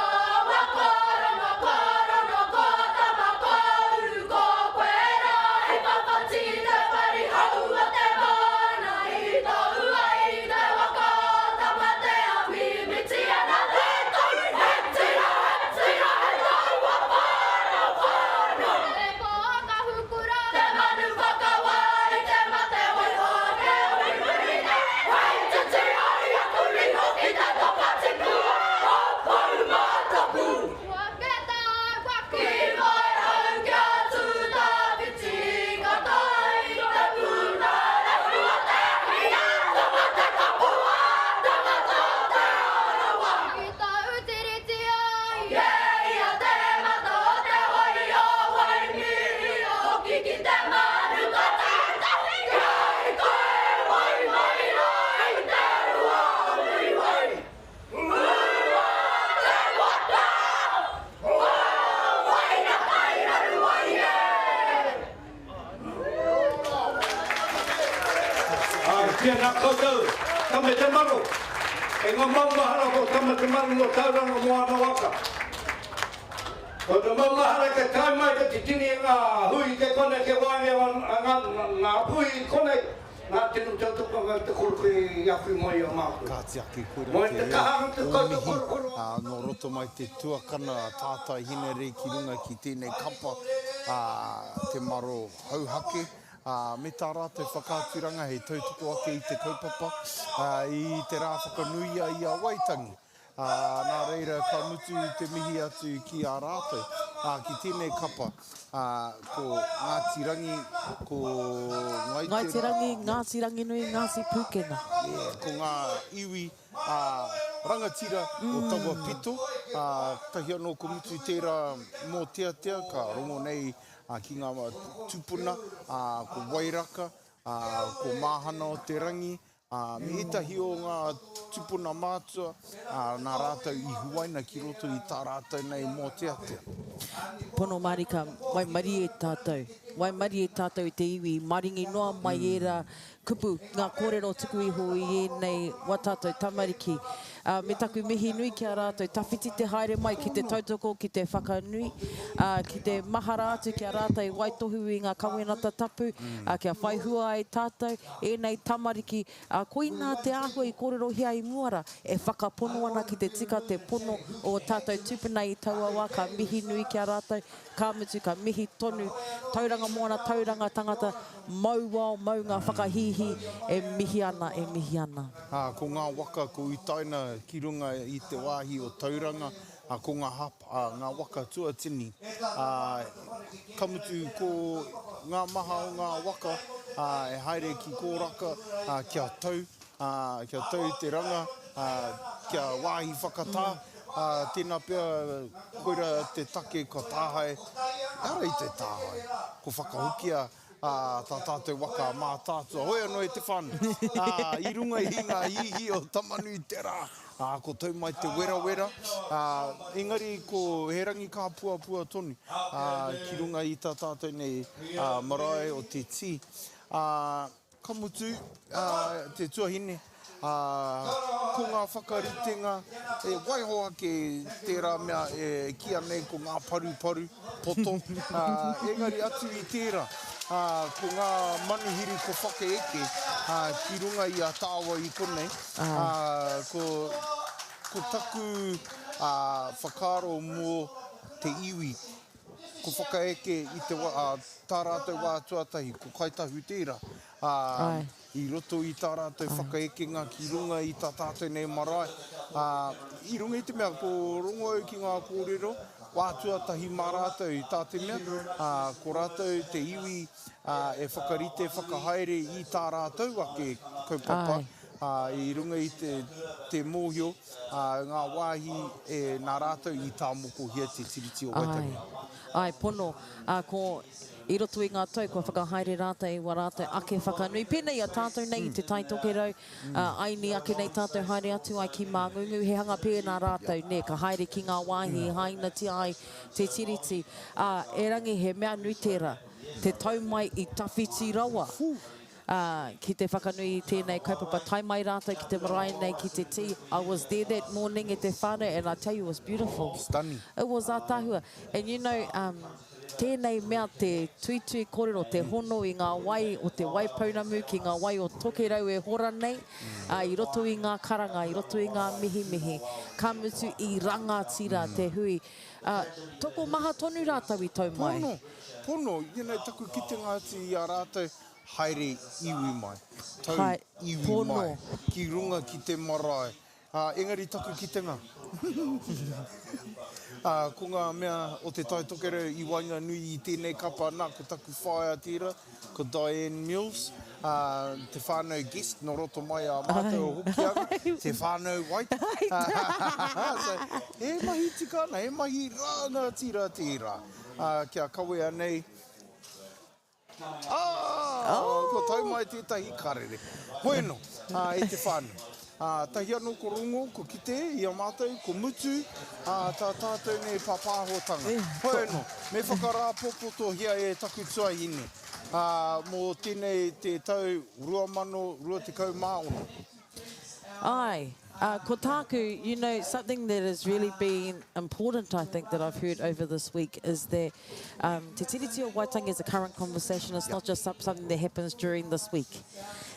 Wakorono, Korono, ko Tama, ko Uru, ko koe rā i whawhati te pari hau o te moana i tohua i te waka o Tamatea mimiti ana te tau he tira, he tira, he taua whānau, whānau. Te pōkahukura, te manu whakawā i te mate waiho ake o muri nei, hei titi ai aku niho ki te toka tipua o Poumatapu. Kua keta waku. Ki Waihau kia tū tawhiti, ka tae i te puna rehua te hia, tangata kapua, tangata te arawa. Ki tāu tiriti ai. E ia te mata o te wai o Waimiri, hoki ki te manu ka tētahi, kei koe wai mai rā i te rua o Muriwai. Ua te waka, ua waina kai raru ai e. Ā, tēnā koutou, Tame Te Mano, e ngā maumahara ko Tame Te Mano nō Tauranga Moana waka. Ko te maumahara kei tae mai te titini e ngā hui kei konei, kei waenga ngā, ngā hui i konei, nā tino tautoko te koroke i awhi mai i a mātou. Ka tiaki koe Mō te te reo kaha o te o koutou mihi, korokoro. ā, nō roto mai te tuakana a Tātai Henare ki runga ki tēnei kapa, ā, te maro hauhake, ā, me tā rātou whakaaturanga hei tautoko ake i te kaupapa, ā, i te rā whakanuia i a Waitangi. Ā, nā reira ka mutu te mihi atu ki a rātou, ā, ki tēnei kapa, ā, ko Ngāti Rangi, ko Ngāi Te Ngāi Te Rangi, Ngāti Ranginui, Ngāti Pūkenga. Yeah, ko ngā iwi, ā, rangatira o taua pito, ā, tahi anō ko mutu tērā mōteatea ka rongo nei ki ngā tūpuna, ā, ko Wairaka, ā, ko Māhana o te Rangi, ā, me ētahi o ngā tūpuna mātua, ā, nā rātou i huaina ki roto i tā rātou nei mōteatea. Pono mārika, waimarie tātou. Waimarie tātou i te iwi, maringi noa mai ērā kupu, ngā kōrero tuku iho i ēnei wā tātou tamariki. Ā, me taku mihi nui ki a rātou, tawhiti te haere mai ki te tautoko, ki te whakanui, ā, ki te mahara atu ki a rātou i waitohu i ngā kawenata tapu, ā, kia whai hua ai tātou, ēnei tamariki, ā, koinā te āhua i kōrerohia i mua rā, e whakapono ana ki te tika, te pono o ō tātou tūpuna i taua wā, ka mihi nui ki a rātou, Ka mutu, ka mihi tonu, Tauranga moana, tauranga tangata, mau ao, mau ngā whakahīhī, e mihi ana, e mihi ana. Ā, ko ngā waka ko utaina ki runga i te wāhi o Tauranga, ā, ko ngā hap, ā, ngā waka tuatini. Ā, ka mutu ko ngā maha o ngā waka, ā, e haere ki Kōraka, ā, kia tau, ā, kia tau te ranga, ā, kia wāhi whakatā. Ā, tēnā pea koirā te take kua tāhae, ehara i te tāhae, kua whakahokia ā, tā tātou waka a Mātaatua, hoi anō e te whānau, ā, i runga i ngā hihi o Tamanui-te-rā, ā, ko tau mai te werawera, ā, engari ko he rangi kāpuapua tonu, ā, ki runga i tā tātou nei, ā, marae o Te Tī, ā, Ka mutu, te tuahine, ko ngā whakaritenga, e waiho ake tērā mea e kīia nei ko ngā paruparu poto, engari atu i tērā, ko ngā manuhiri ko whakaeke ki runga i a tāua i konei, ko taku whakaaro mō te iwi, ko whakaeke i te wā, tā rātou wā tuatahi, ko Kāi Tahu tērā, ā, i roto i tā rātou whakaekenga ki runga i tā tātou nei marae, ā, i runga i te mea ko rongo au ki ngā kōrero, wā tuatahi mā rātou i tā te mea, ā, ko rātou te iwi, ā, e whakarite, whakahaere i tā rātou ake kaupapa, ā, i runga i te, te mōhio, ā, ngā wāhi e, nā rātou i tāmokohia te Tiriti o Waitangi. Āe, āe, pono, ā, ko, i roto i ngā tau kua whakahaere rātou i wā rātou ake whakanui, pēnei i a tātou nei i Te Tai Tokerau, ā, aini ake nei tātou haere atu ai ki Māngungu, he hanga pēnā rātou, nē, ka haere ki ngā wāhi i hainatia ai te Tiriti, ā, erangi he mea nui tērā, te tau mai i tawhiti rawa. Ā, ki te whakanui i tēnei kaupapa tae mai rātou ki te marae nei ki te tī. I was there that morning e te whānau and I tell you it was beautiful. Stunning. It was ātaahua. And you know, um, tēnei mea te tuitui kōrero, te hono i ngā wai o Te Waipounamu ki ngā wai o Tokerau e hora nei, ā, i roto i ngā karanga, i roto i ngā mihimihi, ka mutu i rangatira te hui. Ā, tokomaha tonu rātou i tau mai. Pono, pono, you know, taku kitenga atu i a rātou, Haere iwi mai, tau iwi mai, ki runga ki te marae. Ā, engari taku kitenga, ā, ko ngā mea o Te Tai Tokerau i waenganui i tēnei kapa, nā, ko taku whaea tērā, ko Diane Mills, ā, te whānau Guest, nō roto mai a mātou o Hokianga, te whānau White. So, he mahi tika ana, he mahi rangatira tērā, ā, kia kawea nei. Oh! Kua tau mai tētahi karere. Bueno, e te whānau. Tahi anō ko rongo, ko kite i a mātou, ko mutu tā tātou nei pāpāhotanga. Bueno, me whakarāpopotohia e taku tuahine mō tēnei te tau 2026. Āe, ko tāku, you know, something that has really been important, I think, that I've heard over this week is that um, Te Tiriti o Waitangi is a current conversation. It's not just something that happens during this week.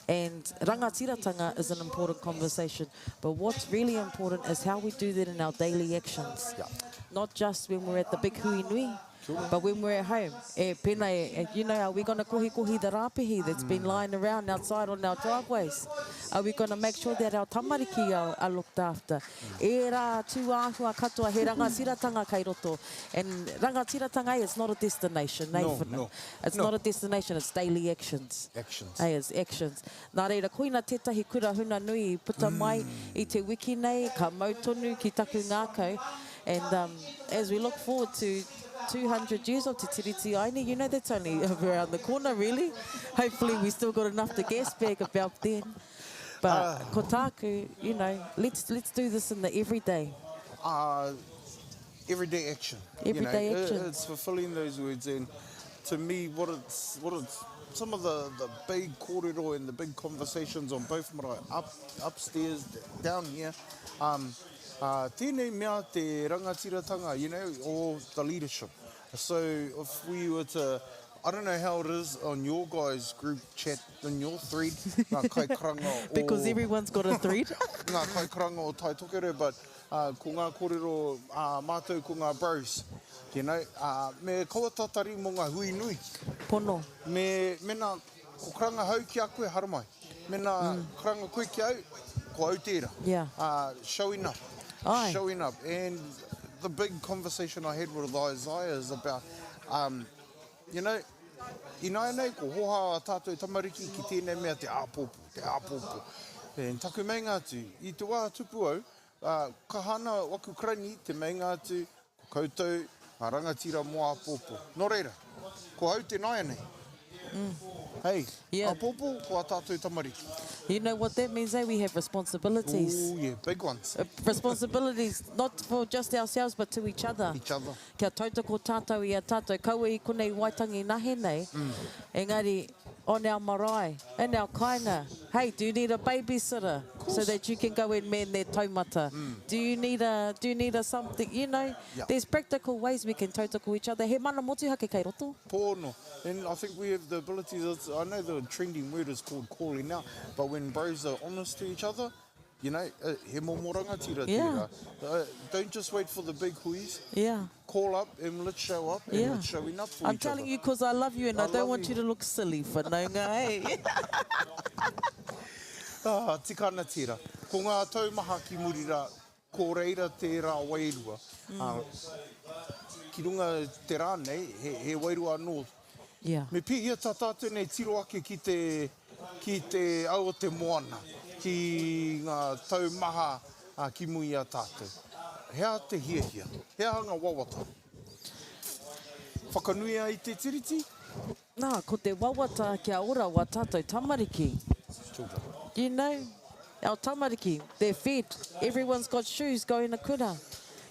And rangatiratanga is an important conversation. But what's really important is how we do that in our daily actions. Yeah. Not just when we're at the big hui nui, But when we're at home, e, pena e, you know, are we going to kohi kohi the rāpihi that's been mm. lying around outside on our driveways? Are we going to make sure that our tamariki are, are looked after? Mm. Ērā tū āhua katoa he rangatiratanga kei roto. And rangatiratanga, it's not a destination. Eh, no, no. It's no. not a destination, it's daily actions. Actions. Hey, it's actions. Nā reira, koina tētahi kura huna nui i puta mm. mai i te wiki nei, ka mau tonu ki taku ngākau. And um, as we look forward to 200 years of Te Tiriti Aini, you know that's only around the corner really. Hopefully we still got enough to gas bag about then. But uh, ko tāku, you know, let's, let's do this in the everyday. Uh, everyday action. Everyday you know, action. It's fulfilling those words and to me, what it's, what it's, some of the, the big kōrero and the big conversations on both marae, up, upstairs, down here, um, uh, tēnei mea te rangatiratanga, you know, or the leadership. So if we were to, I don't know how it is on your guys' group chat, in your thread, ngā kaikaranga o... Because everyone's got a thread. ngā kaikaranga o Tai Tokerau, but uh, ko ngā kōrero uh, mātou ko ngā bros, you know, uh, me kaua tatari mō ngā hui nui. Pono. Me, mena, ko karanga hau ki a koe, haramai. Mena mm. karanga koe ki au, ko au tērā. Yeah. Uh, showing up. Aye. Showing up. And the big conversation I had with Isaiah is about, um, you know, ināianei ko hoha a tātou tamariki ki tēnei mea te āpōpō, te āpōpō. And taku meinga atu, i te wā tupu au, uh, ka hana waku karani te meinga atu, ko koutou ngā rangatira mō āpōpō. Nō reira, ko au te nāianei. Mm. Hey, yeah. āpōpō, ko a tātou tamariki. You know what that means, eh? We have responsibilities. Ooh, yeah, big ones. Uh, responsibilities, not for just ourselves, but to each other. Each other. Kia tautoko tātou i a tātou, kaua i konei Waitangi nahe nei, mm. engari on our marae, in our kāinga. Hey, do you need a babysitter so that you can go and man that taumata? Mm. Do you need a, do you need a something, you know? Yeah. There's practical ways we can tautoko each other. He mana motuhake kei roto. Pono. And I think we have the ability, to, I know the trending word is called calling out, but when bros are honest to each other, you know, uh, he momo rangatira yeah. Uh, don't just wait for the big huis. Yeah. Call up and let's show up and yeah. let's show enough for I'm each telling other. you because I love you and I, I don't love want you. you to look silly, whanaunga, hey. ah, tikana tērā. Ko ngā taumaha ki muri rā, ko reira tērā wairua. Mm. Uh, ki runga te rā nei, he, he wairua anō. Yeah. Me pihia tā tātou nei tiro ake ki te, ki te au o te moana, ki ngā taumaha uh, ki muri a tātou. He aha te hiahia? He aha ngā wawata? Whakanuia i te tiriti? Nā, ko te wawata kia ora wā tātou tamariki. Children. You know, our tamariki, they're fed. Everyone's got shoes going to kura.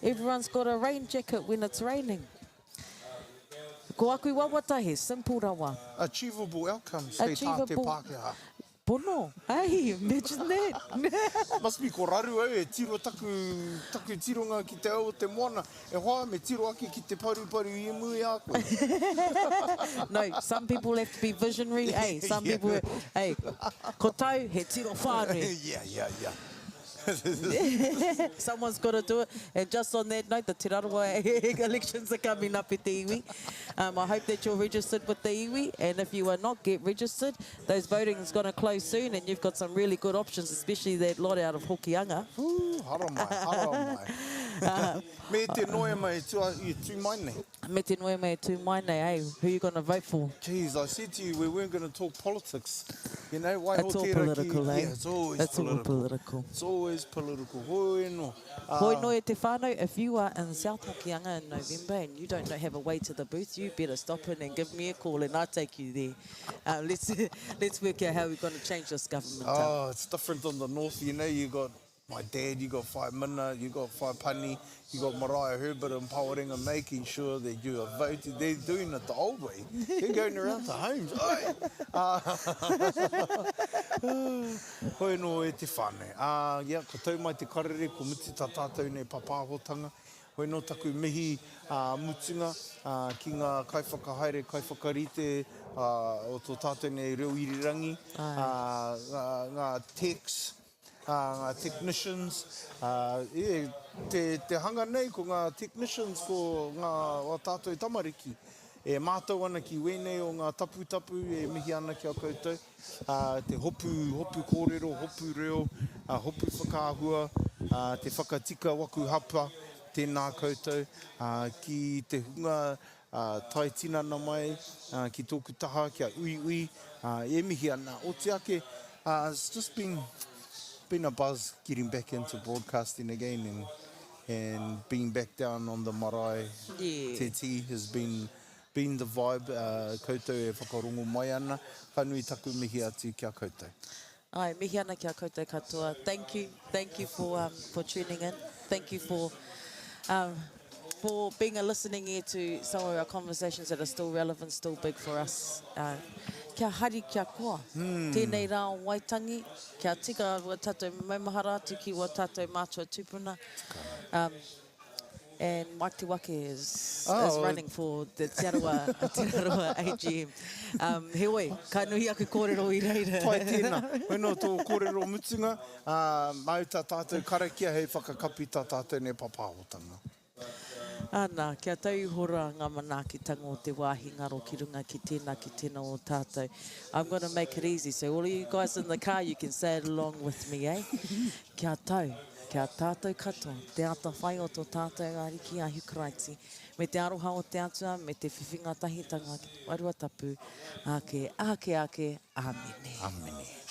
Everyone's got a rain jacket when it's raining. Ko aku wawata he simple rawa. Achievable outcomes, hei tā te Achievable. Pākehā. Pono. Hey, imagine that. Must be ko raru au e tiro taku, taku tironga ki te au o te moana. E hoa, me tiro ake ki te paruparu i emu i a koe. no, some people have to be visionary, eh? Some Yeah. people, hey, ko tau, he tiro whānui. yeah, yeah, yeah. Someone's got to do it. And just on that note, the Te Rarawa elections are coming up at the iwi. Um, I hope that you're registered with the iwi. And if you are not, get registered. Those voting is going to close soon, and you've got some really good options, especially that lot out of Hokianga. Ooh, haramai, haramai. Me te noema e tū, i tū mai nei. Me te noema e tū mai nei, hey, who you going to vote for? Jeez, I said to you we weren't going to talk politics. You know, why It's all political, eh? Yeah, it's always It's all political. political. It's always political. Hoi no. Uh, Hoi noa e te whānau, if you are in South Hokianga in November and you don't know, have a way to the booth, you better stop in and give me a call and I'll take you there. Uh, let's, let's work out how we're going to change this government up. Oh, it's different on the north. You know, you got my dad, you got Whai Mana, you got Whai Pani, you got Mariah Herbert empowering and making sure that you are voted. They're doing it the old way. They're going around to homes. Oi! Uh, hoi no e te whānau. Uh, yeah, ko tau mai te karere, ko mutu tā tātou nei papāhotanga. Hoi no taku mihi uh, mutunga uh, ki ngā kaiwhakahaere, kaiwhakarite uh, o tō tātou nei reo irirangi, uh, ngā, ngā techs, uh, ngā technicians, uh, yeah, te, te hanga nei ko ngā technicians ko ngā o tātou tamariki. E mātau ana ki wēnei o ngā taputapu e mihi ana ki a koutou. Uh, te hopu, hopu kōrero, hopu reo, uh, hopu whakaahua, uh, te whakatika waku hapa, tēnā koutou, uh, ki te hunga uh, tai tinana mai, uh, ki tōku taha, kia ui ui, uh, e mihi ana. O te ake, uh, it's just been, been a buzz getting back into broadcasting again and, and being back down on the marae. Yeah. Te tī has been, been the vibe, uh, koutou e whakarongo mai ana. Ka nui taku mihi atu kia koutou. Ai, mihi ana kia koutou katoa. Thank you. Thank you for, um, for tuning in. Thank you for um, for being a listening ear to some of our conversations that are still relevant, still big for us. Uh, kia hari, kia koa. Mm. Tēnei rā o Waitangi, kia tika wa tātou maumahara atu ki wa tātou mātua tūpuna. Um, and Mike Te Wake is, oh. is running for the Te Arawa, Te Arawa AGM. Um, heoi, ka nui aku kōrero i reira. Pai tēnā. Weno tō kōrero mutunga, uh, māu tā tātou karakia hei whakakapi tā tātou nei papāhotanga. Ana, kia tau iho rā ngā manaakitanga o te wāhi ngaro ki runga ki tēnā, ki tēnā o tātou. I'm gonna make it easy, so all of you guys in the car, you can say it along with me, eh? Kia tau, kia tātou katoa, te atawhai o tō tātou Ariki a Ihu Karaiti, me te aroha o te Atua, me te whiwhinga tahitanga ki te Wairua Tapu, ake, ake, ake, āmene. Āmene.